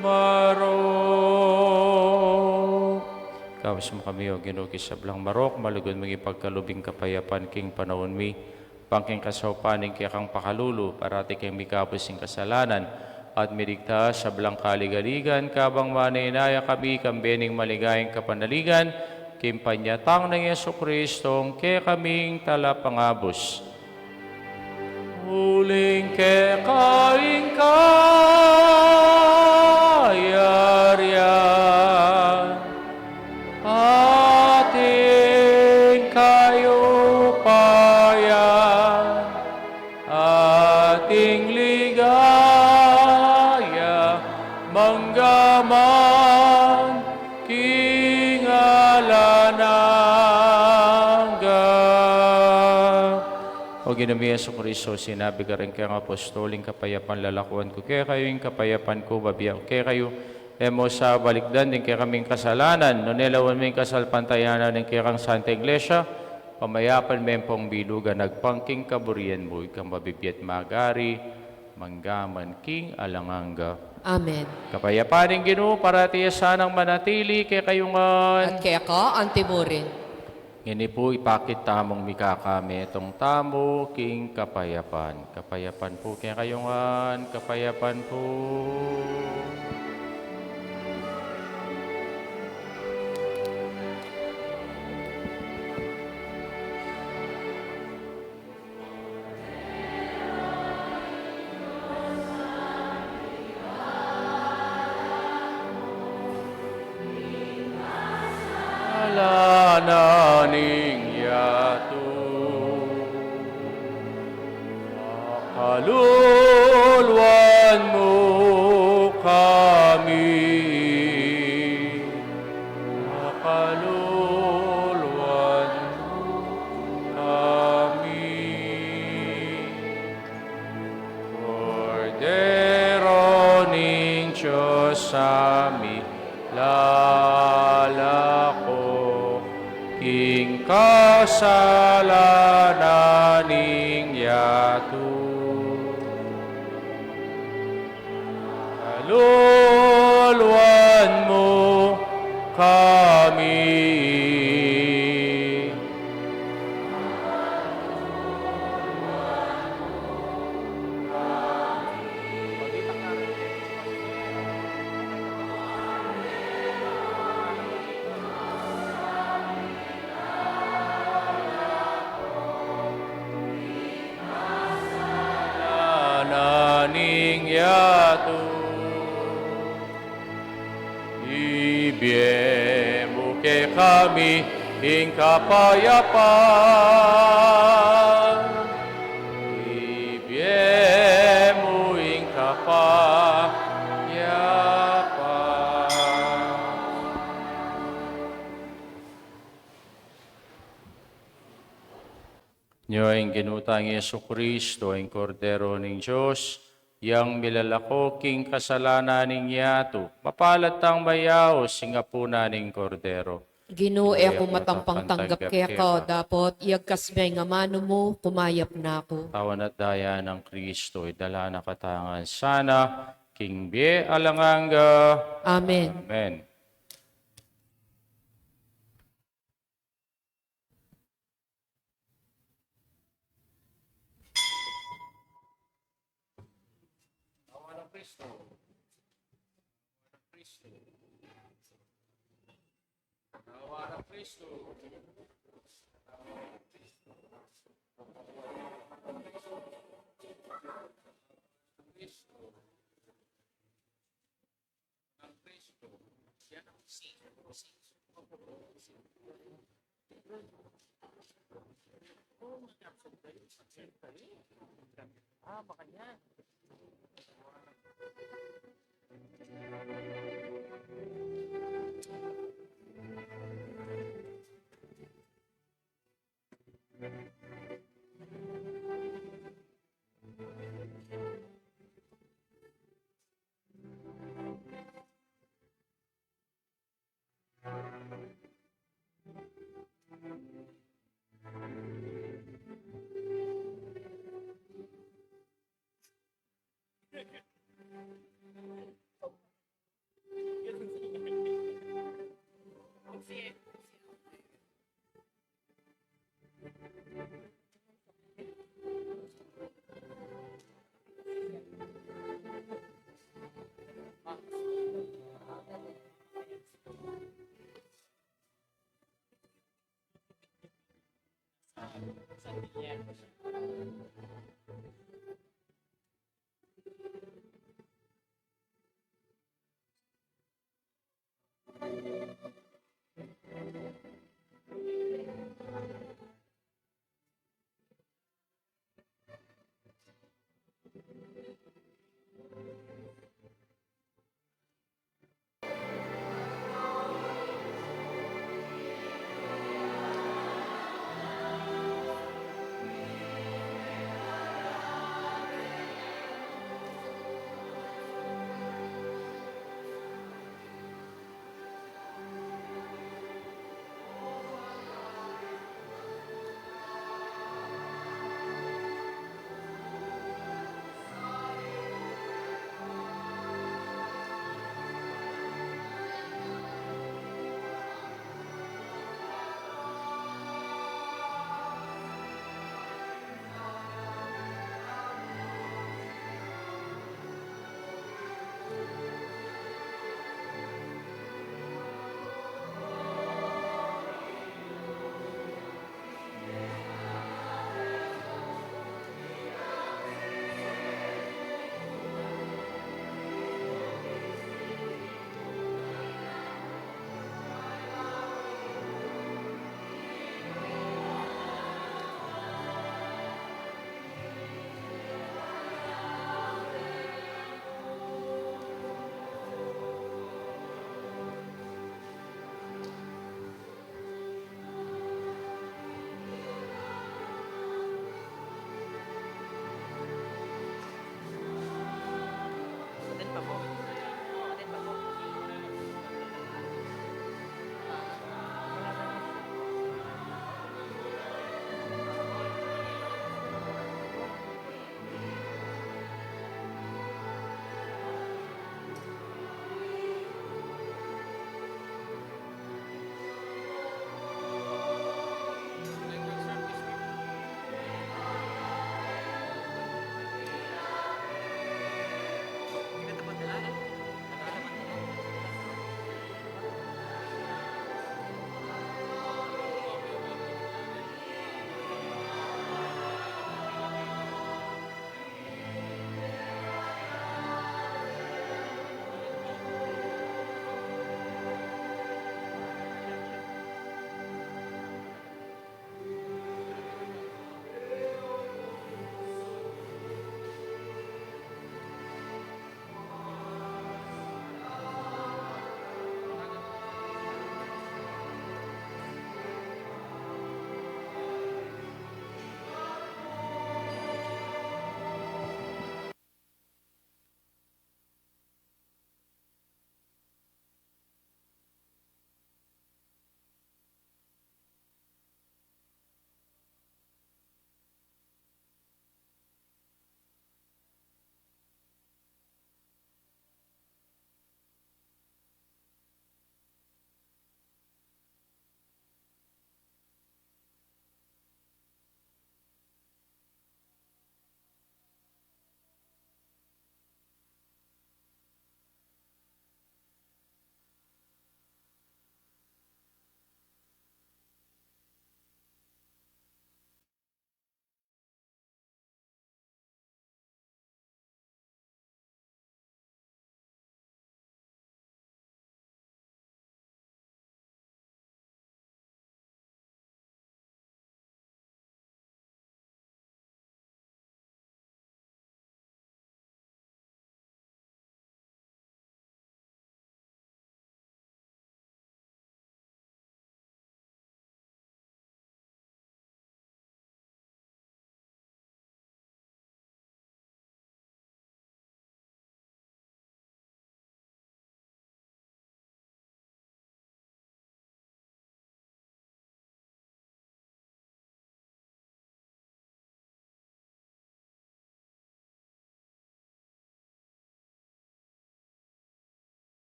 marok. Ikabus mu kami, O Ginu, king sablang marok, malugud mung ipagkalub ing kapayapan king panaun mi, ban king kasaupan ning kekang pakalulu, parati keng mikabus king kasalanan, at miligtas king sablang kaligaligan, kabang manenaya kami kambe ning maligayang kapanaligan, king panyatang nang Jesucristo, ing kekaming Talapangabus. Uling keka ing kayarian, at ing kayupayan, at ing ligaya, mangga man king alang angga. O Ginu mi Jesucristo, sinabi mu karing kekang apostol, ing kapayapan lalakuan ku kekayu, ing kapayapan ku bibie ku kekayu, e mu sa balikdan ding kekaming kasalanan, nune lawan mu ing kasalpantayanan ning kekang Santa Iglesia, pamayapan me ampong bilugan agpang king kaburian mu, ikang mabibie at magari, mangga man king alang angga. Amen. Kapayapan ning Ginu, parati ya sanang manatili kekayu ngan. At keka anti mu rin. Ngeni pu, ipakit tamung mikakametung tamu king kapayapan. Kapayapan pu kekayu ngan, kapayapan pu. Kasalanan ning yatu. Pakaluluan mu kami. Pakaluluan mu kami. Kordero ning Dios, a milalako king kasalanan ning yatu. Pakaluluan mu kami. Kasalanan ning yatu. Ibie mu kekami ing kapayapan. Ibie mu ing kapayapan. Nyo ing Ginu tang Jesucristo, ing Kordero ning Dios, yang milalako king kasalanan ning yatu. Mapalad tang mayaus king apunan ning Kordero. Ginu, e ku matampang tanggap keka, dapot iyagkas me ing amanu mu, kumayap na ku. Katawan at daya nang Kristo, idala na katamu ngan sana king bie alang angga. Amen. Amen.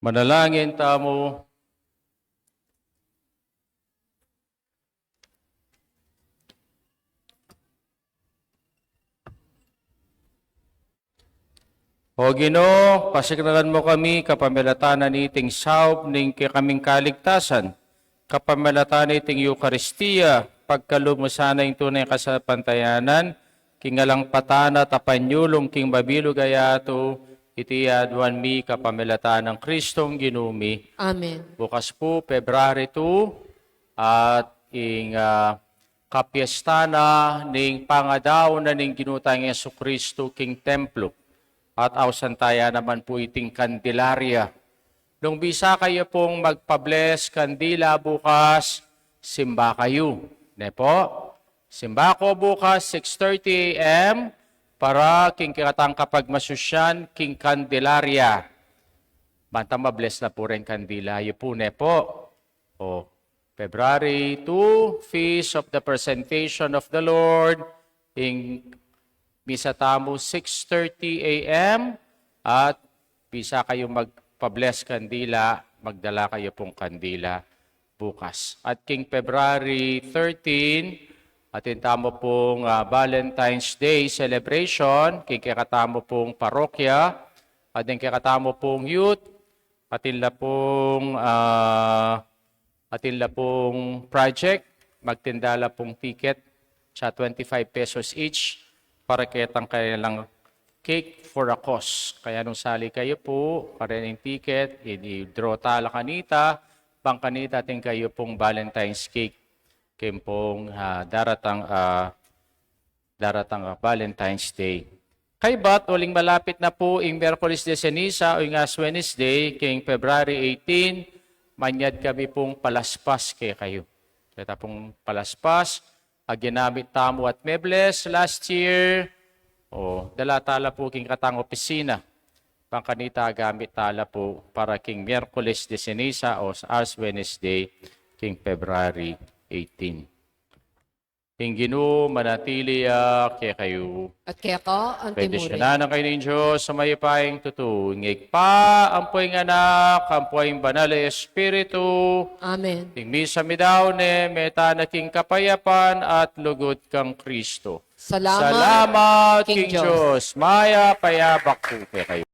Manalangin tamu. O Ginu, pasignalan mu kami kapamilatan na niting saup ning kekaming kaligtasan, kapamilatan niting Eukaristia, pagkalub mu sana ing tunay kasalpantayanan, king alang patana tapanyulung king mabilug a yatu, iti aduan mi kapamilatan nang Kristong Ginu mi. Amen. Bukas pu, February two, at ing, ah, kapiesta na ning pangadaun na ning Ginu tang Jesucristo king templo, at ausan taya naman pu iting Candelaria. Nung bisa kayu pung magpa-bless kandila bukas, simba kayu. Ne pu? Simba ko bukas, six thirty a.m., para king kekatang kapagmasusyan king Candelaria. Banta ma-bless na pu ring kandila yu pu, ne pu? O, February two, Feast of the Presentation of the Lord. Ing misa tamu, six thirty a.m., at bisa kayu magpa-bless kandila, magdala kayu pung kandila bukas. At king February thirteen, atin tamu pung, ah, Valentine's Day celebration, king kekatamu pung parokya, at ing kekatamu pung youth, atin la pung, ah, atin la pung project, magtinda la pung ticket, sa twenty-five pesos each, para ketang kanilang Cake for a Cause. Kaya nung sali kayu pu, kareng ticket, i-, i-draw ta la kanita, bang kanita atin kayu pung Valentine's cake, king pung, ah, daratang, ah, daratang a Valentine's Day. Kaybat, uling malapit na pu ing Miyerkules de Ceniza o ing Ash Wednesday, king February eighteen, manyad kami pung palaspas kekayu. Keta pung palaspas a ginamit tamu at mebles last year, o, dala ta la pu king katang opisina, bang kanita gamit ta la pu para king Miyerkules de Ceniza o Ash Wednesday, king February eighteen. Ing Ginu manatili ya kekayu. At keka antimurin. Bendisyunan na kayu ning Dios a mayupayang tutu, ing Ibpa, ampo ing Anak, ampo ing Banal a Espiritu. Amen. Ing misa midaun ne, meta na king kapayapan at lugud kang Kristo. Salamat, Salamat king king Dios. Dios. Mayap a abak pu kekayu.